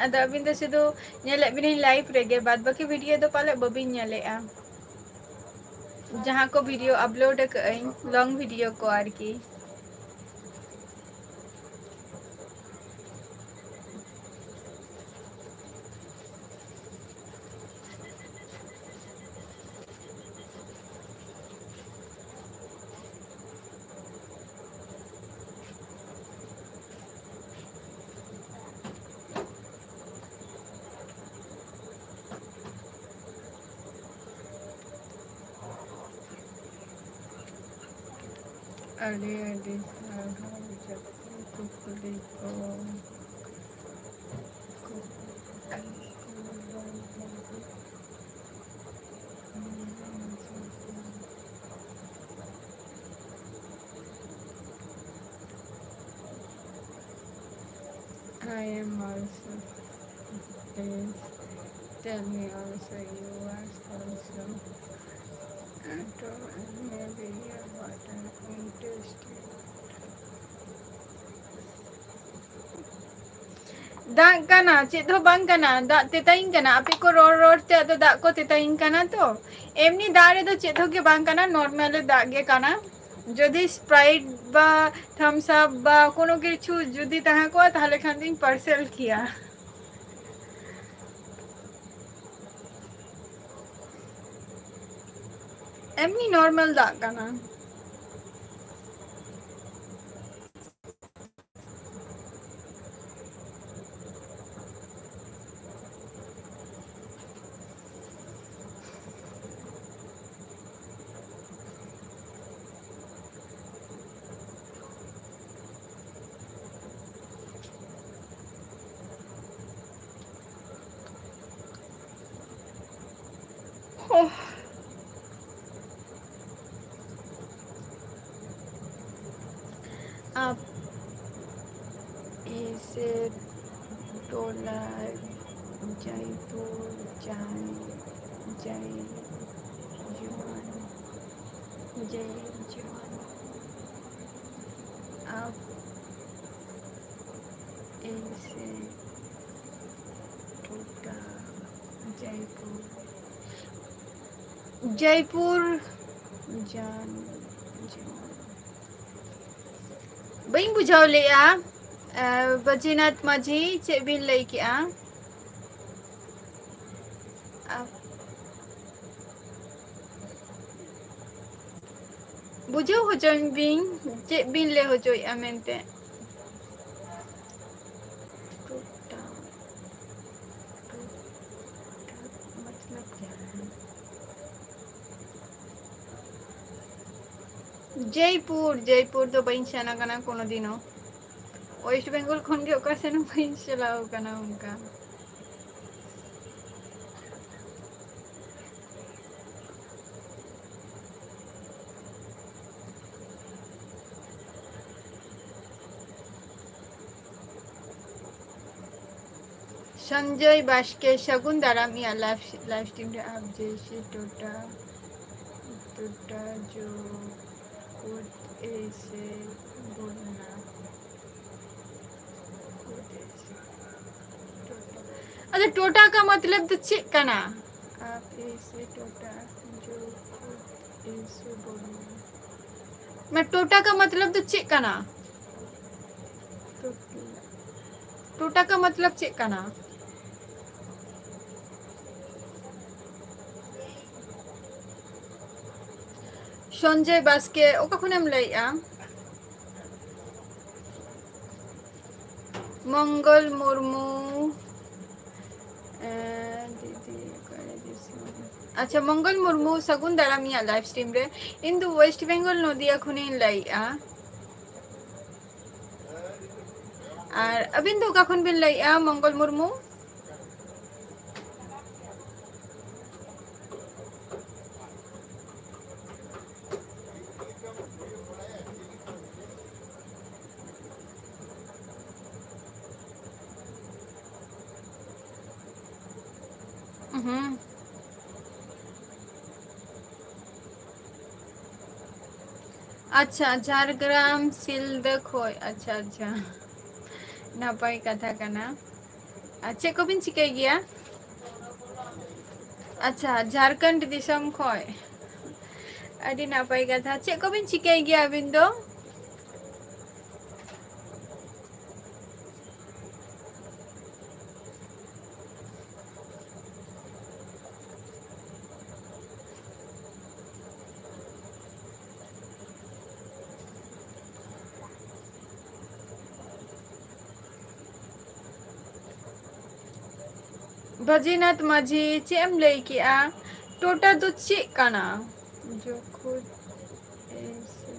ᱟᱫᱚ ᱟᱹᱵᱤᱱ ᱫᱚ ᱥᱩᱫᱷᱩ ᱧᱮᱞᱮᱫ ᱵᱤᱱᱟᱹᱧ live ᱨᱮᱜᱮ, ᱵᱟᱫ ᱵᱟᱹᱠᱤ video ᱫᱚ ᱯᱟᱞᱮ ᱵᱟᱹᱵᱤᱱ ᱧᱮᱞᱮᱜᱼᱟ᱾ ᱡᱟᱦᱟᱸ ᱠᱚ video upload ᱟᱠᱟᱫᱟᱹᱧ, long video ᱠᱚ ᱟᱨᱠᱤ᱾ ᱟᱹᱰᱤ ᱟᱹᱰᱤ ᱥᱟᱨᱦᱟᱣ ᱡᱚᱛᱚ ᱠᱩᱠᱞᱤ ᱠᱚ᱾ I am also. Please tell me also, you are also. And to maybe what are interested. ᱫᱟᱜ ᱠᱟᱱᱟ, ᱪᱮᱫ ᱦᱚᱸ ᱵᱟᱝ ᱠᱟᱱᱟ, ᱫᱟᱜ ᱛᱮᱛᱟᱧ ᱠᱟᱱᱟ᱾ ᱟᱯᱮ ᱠᱚ ᱨᱚᱲ ᱨᱚᱲ ᱛᱮ ᱟᱫᱚ ᱫᱟᱜ ᱠᱚ ᱛᱮᱛᱟᱧ ᱠᱟᱱᱟ ᱛᱚ᱾ ᱮᱢᱱᱤ ᱫᱟᱜ ᱨᱮᱫᱚ ᱪᱮᱫ ᱦᱚᱸ ᱜᱮ ᱵᱟᱝ ᱠᱟᱱᱟ, ᱱᱚᱨᱢᱟᱞ ᱫᱟᱜ ᱜᱮ ᱠᱟᱱᱟ᱾ ᱡᱩᱫᱤ Sprite ᱵᱟ Thums Up ᱵᱟ ᱠᱳᱱᱳ ᱠᱤᱪᱷᱩ ᱡᱩᱫᱤ ᱛᱟᱦᱮᱸ ᱠᱚᱜᱼᱟ, ᱛᱟᱦᱚᱞᱮ ᱠᱷᱟᱱ ᱫᱚᱧ ᱯᱟᱨᱥᱮᱞ ᱠᱮᱭᱟ᱾ ᱮᱢᱱᱤ ᱱᱚᱨᱢᱟᱞ ᱫᱟᱜ ᱠᱟᱱᱟ᱾ Oh. आप ऐसे डॉलर जयपुर जय जय जवान जय जवान। आप ऐसे टूटा जयपुर जयपुर जान जान। ᱵᱟᱹᱧ ᱵᱩᱡᱷᱟᱹᱣ ᱞᱮᱜᱼᱟ᱾ ᱟᱸ, ᱵᱟᱹᱡᱤᱱᱟᱛᱷ ᱢᱟᱹᱡᱷᱤ, ᱪᱮᱫ ᱵᱤᱱ ᱞᱟᱹᱭ ᱠᱮᱜᱼᱟ? ᱟᱯ-, ᱵᱩᱡᱷᱟᱹᱣ ᱦᱚᱪᱚᱧ ᱵᱤᱱ, ᱪᱮᱫ ᱵᱤᱱ ᱞᱟᱹᱭ ᱦᱚᱪᱚᱭᱮᱫᱼᱟ ᱢᱮᱱᱛᱮ᱾ ᱴᱩᱠ ᱴᱟᱠ, ᱴᱩᱠ ᱴᱟᱠ ᱢᱚᱛᱞᱚᱵ ᱠᱭᱟ ᱦᱟᱭ? ᱡᱚᱭᱯᱩᱨ, ᱡᱚᱭᱯᱩᱨ ᱫᱚ ᱵᱟᱹᱧ ᱥᱮᱱ ᱟᱠᱟᱱᱟ ᱠᱳᱱᱳ ᱫᱤᱱᱚ᱾ ᱳᱭᱮᱥᱴ ᱵᱮᱝᱜᱚᱞ ᱠᱷᱚᱱ ᱜᱮ ᱚᱠᱟ ᱥᱮᱱ ᱦᱚᱸ ᱵᱟᱹᱧ ᱪᱟᱞᱟᱣ ᱟᱠᱟᱱᱟ ᱚᱱᱠᱟ᱾ ᱥᱚᱧᱡᱚᱭ ᱵᱟᱥᱠᱮ, ᱥᱟᱹᱜᱩᱱ ᱫᱟᱨᱟᱢ ᱤᱧᱟᱹᱜ live, live stream ᱨᱮ᱾ ᱟᱯ ᱡᱮᱭᱥᱮ ᱴᱳᱴᱟ, ᱴᱳᱴᱟ ᱡᱳ ᱠᱷᱩᱫ ᱮᱭᱥᱮ ᱵᱳᱞᱱᱟ᱾ ᱟᱪᱪᱷᱟ, ᱴᱳᱴᱟ ᱠᱟ ᱢᱚᱛᱞᱚᱵ ᱫᱚ ᱪᱮᱫ ᱠᱟᱱᱟ? ᱟᱯ ᱮᱭᱥᱮ ᱴᱳᱴᱟ ᱡᱳ ᱠᱷᱩᱫ ᱮᱭᱥᱮ ᱵᱳᱞᱱᱟ᱾ ᱢᱟᱱᱮ, ᱴᱳᱴᱟ ᱠᱟ ᱢᱚᱛᱞᱚᱵ ᱫᱚ ᱪᱮᱫ ᱠᱟᱱᱟ? ᱴᱳᱴᱟ ᱠᱟ ᱢᱚᱛᱞᱚᱵ ᱪᱮᱫ ᱠᱟᱱᱟ? ᱥᱚᱧᱡᱚᱭ ᱵᱟᱥᱠᱮ, ᱚᱠᱟ ᱠᱷᱚᱱᱮᱢ ᱞᱟᱹᱭᱮᱜᱼᱟ? ᱢᱚᱝᱜᱚᱞ ᱢᱩᱨᱢᱩ, ᱮ, ᱫᱤᱫᱤ, ᱚᱠᱟᱨᱮ ᱫᱤᱥᱚᱢ? ᱟᱪᱪᱷᱟ, ᱢᱚᱝᱜᱚᱞ ᱢᱩᱨᱢᱩ, ᱥᱟᱹᱜᱩᱱ ᱫᱟᱨᱟᱢ ᱤᱧᱟᱹᱜ live stream ᱨᱮ᱾ ᱤᱧ ᱫᱚ ᱳᱭᱮᱥᱴ ᱵᱮᱝᱜᱚᱞ ᱱᱚᱫᱤᱭᱟ ᱠᱷᱚᱱᱤᱧ ᱞᱟᱹᱭᱮᱜᱼᱟ᱾ ᱟᱨ ᱟᱹᱵᱤᱱ ᱫᱚ ᱚᱠᱟ ᱠᱷᱚᱱ ᱵᱤᱱ ᱞᱟᱹᱭᱮᱜᱼᱟ, ᱢᱚᱝᱜᱚᱞ ᱢᱩᱨᱢᱩ? ᱦᱩᱸ᱾ ᱟᱪᱪᱷᱟ, ᱡᱷᱟᱲᱜᱨᱟᱢ ᱥᱤᱞᱫᱟᱹ ᱠᱷᱚᱡ᱾ ᱟᱪᱪᱷᱟ, ᱟᱪᱪᱷᱟ, ᱱᱟᱯᱟᱭ ᱠᱟᱛᱷᱟ ᱠᱟᱱᱟ᱾ ᱟᱨ ᱪᱮᱫ ᱠᱚᱵᱤᱱ ᱪᱤᱠᱟᱹᱭ ᱜᱮᱭᱟ? ᱟᱪᱪᱷᱟ, ᱡᱷᱟᱲᱠᱷᱚᱸᱰ ᱫᱤᱥᱚᱢ ᱠᱷᱚᱡ᱾ ᱟᱹᱰᱤ ᱱᱟᱯᱟᱭ ᱠᱟᱛᱷᱟ᱾ ᱪᱮᱫ ᱠᱚᱵᱤᱱ ᱪᱤᱠᱟᱹᱭ ᱜᱮᱭᱟ ᱟᱹᱵᱤᱱ ᱫᱚ? ᱵᱟᱹᱡᱤᱱᱟᱛᱷ ᱢᱟᱹᱡᱷᱤ, ᱪᱮᱫ ᱮᱢ ᱞᱟᱹᱭ ᱠᱮᱜᱼᱟ? ᱴᱳᱴᱟ ᱫᱚ ᱪᱮᱫ ᱠᱟᱱᱟ? ᱡᱚᱠᱷᱚᱱ ᱮᱭᱥᱮ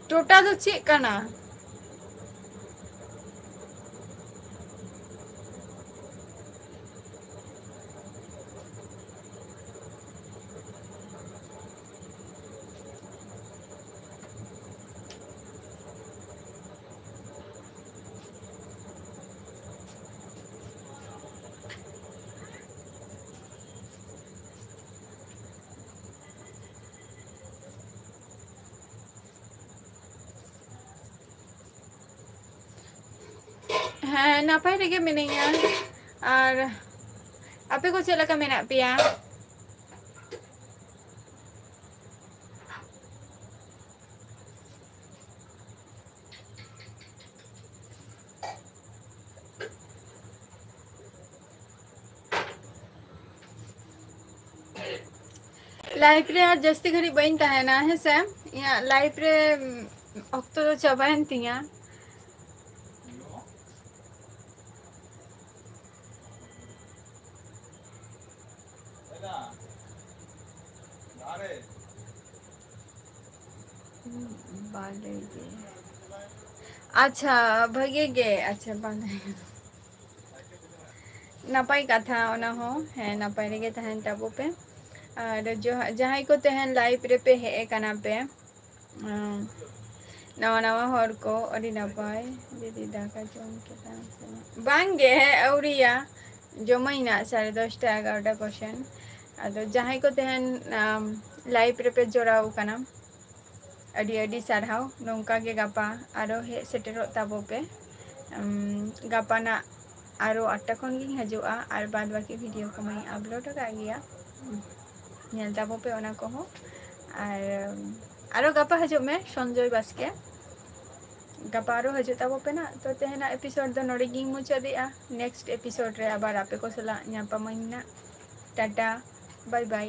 ᱴᱳᱴᱟ ᱫᱚ ᱪᱮᱫ ᱠᱟᱱᱟ? ᱦᱮᱸ, ᱱᱟᱯᱟᱭ ᱨᱮᱜᱮ ᱢᱤᱱᱟᱹᱧᱟ᱾ ᱟᱨ ᱟᱯᱮ ᱠᱚ ᱪᱮᱫ ᱞᱮᱠᱟ ᱢᱮᱱᱟᱜ ᱯᱮᱭᱟ? ᱞᱟᱭᱤᱯᱷ ᱨᱮ ᱟᱨ ᱡᱟᱹᱥᱛᱤ ᱜᱷᱟᱹᱲᱤᱡ ᱵᱟᱹᱧ ᱛᱟᱦᱮᱱᱟ, ᱦᱮᱸ ᱥᱮ? ᱤᱧᱟᱹᱜ ᱞᱟᱭᱤᱯᱷ ᱨᱮ, ᱩᱢ, ᱚᱠᱛᱚ ᱫᱚ ᱪᱟᱵᱟᱭᱮᱱ ᱛᱤᱧᱟ᱾ ᱵᱟᱞᱮ ᱜᱮ᱾ ᱟᱪᱪᱷᱟ, ᱵᱷᱟᱜᱮ ᱜᱮ᱾ ᱟᱪᱪᱷᱟ, ᱵᱟᱝ᱾ ᱱᱟᱯᱟᱭ ᱠᱟᱛᱷᱟ ᱚᱱᱟ ᱦᱚᱸ᱾ ᱦᱮᱸ, ᱱᱟᱯᱟᱭ ᱨᱮᱜᱮ ᱛᱟᱦᱮᱱ ᱛᱟᱵᱚ ᱯᱮ᱾ ᱟᱨ ᱡᱟᱦᱟᱸ, ᱡᱟᱦᱟᱸᱭ ᱠᱚ ᱛᱟᱦᱮᱱ ᱞᱟᱭᱤᱯᱷ ᱨᱮᱯᱮ ᱦᱮᱡ ᱟᱠᱟᱱᱟ ᱯᱮ, ᱩᱸ, ᱱᱟᱣᱟ ᱱᱟᱣᱟ ᱦᱚᱲ ᱠᱚ, ᱟᱹᱰᱤ ᱱᱟᱯᱟᱭ᱾ ᱫᱤᱫᱤ, ᱫᱟᱠᱟ ᱡᱚᱢ ᱠᱮᱫᱟᱢ ᱥᱮ ᱵᱟᱝ? ᱵᱟᱝ ᱜᱮ, ᱟᱹᱣᱨᱤᱭᱟ᱾ ᱡᱚᱢᱟᱹᱧ ᱱᱟᱜ ᱥᱟᱲᱮ ᱫᱚᱥᱴᱟ, ᱮᱜᱟᱨᱚᱴᱟ ᱠᱚᱥᱮᱱ᱾ ᱟᱫᱚ ᱡᱟᱦᱟᱸᱭ ᱠᱚ ᱛᱟᱦᱮᱱ, ᱟᱢ, ᱞᱟᱭᱤᱯᱷ ᱨᱮᱯᱮ ᱡᱚᱲᱟᱣ ᱟᱠᱟᱱᱟ, ᱟᱹᱰᱤ ᱟᱹᱰᱤ ᱥᱟᱨᱦᱟᱣ᱾ ᱱᱚᱝᱠᱟ ᱜᱮ ᱜᱟᱯᱟ ᱟᱨᱚ ᱦᱮᱡ ᱥᱮᱴᱮᱨᱚᱜ ᱛᱟᱵᱚ ᱯᱮ᱾ ᱩᱢ, ᱜᱟᱯᱟ ᱱᱟᱜ ᱟᱨᱚ ᱟᱴᱴᱟ ᱠᱷᱚᱱ ᱜᱤᱧ ᱦᱤᱡᱩᱜᱼᱟ, ᱟᱨ ᱵᱟᱫ ᱵᱟᱹᱠᱤ ᱵᱷᱤᱰᱤᱭᱳ ᱠᱚᱢᱟᱧ ᱟᱯᱞᱳᱰ ᱟᱠᱟᱫ ᱜᱮᱭᱟ᱾ ᱧᱮᱞ ᱛᱟᱵᱚ ᱯᱮ ᱚᱱᱟ ᱠᱚᱦᱚᱸ᱾ ᱟᱨ ᱟᱨᱚ ᱜᱟᱯᱟ ᱦᱤᱡᱩᱜ ᱢᱮ, ᱥᱚᱧᱡᱚᱭ ᱵᱟᱥᱠᱮ᱾ ᱜᱟᱯᱟ ᱟᱨᱚ ᱦᱤᱡᱩᱜ ᱛᱟᱵᱚ ᱯᱮ ᱱᱟᱜ᱾ ᱛᱚ, ᱛᱮᱦᱮᱧᱟᱜ ᱮᱯᱤᱥᱳᱰ ᱫᱚ ᱱᱚᱰᱮ ᱜᱤᱧ ᱢᱩᱪᱟᱹᱫᱮᱜᱼᱟ᱾ ᱱᱮᱠᱥᱴ ᱮᱯᱤᱥᱳᱰ ᱨᱮ ᱟᱵᱟᱨ ᱟᱯᱮ ᱠᱚ ᱥᱟᱞᱟᱜ ᱧᱟᱯᱟᱢᱟᱹᱧ ᱱᱟᱜ᱾ ᱴᱟᱴᱟ, ᱵᱟᱭ ᱵᱟᱭ᱾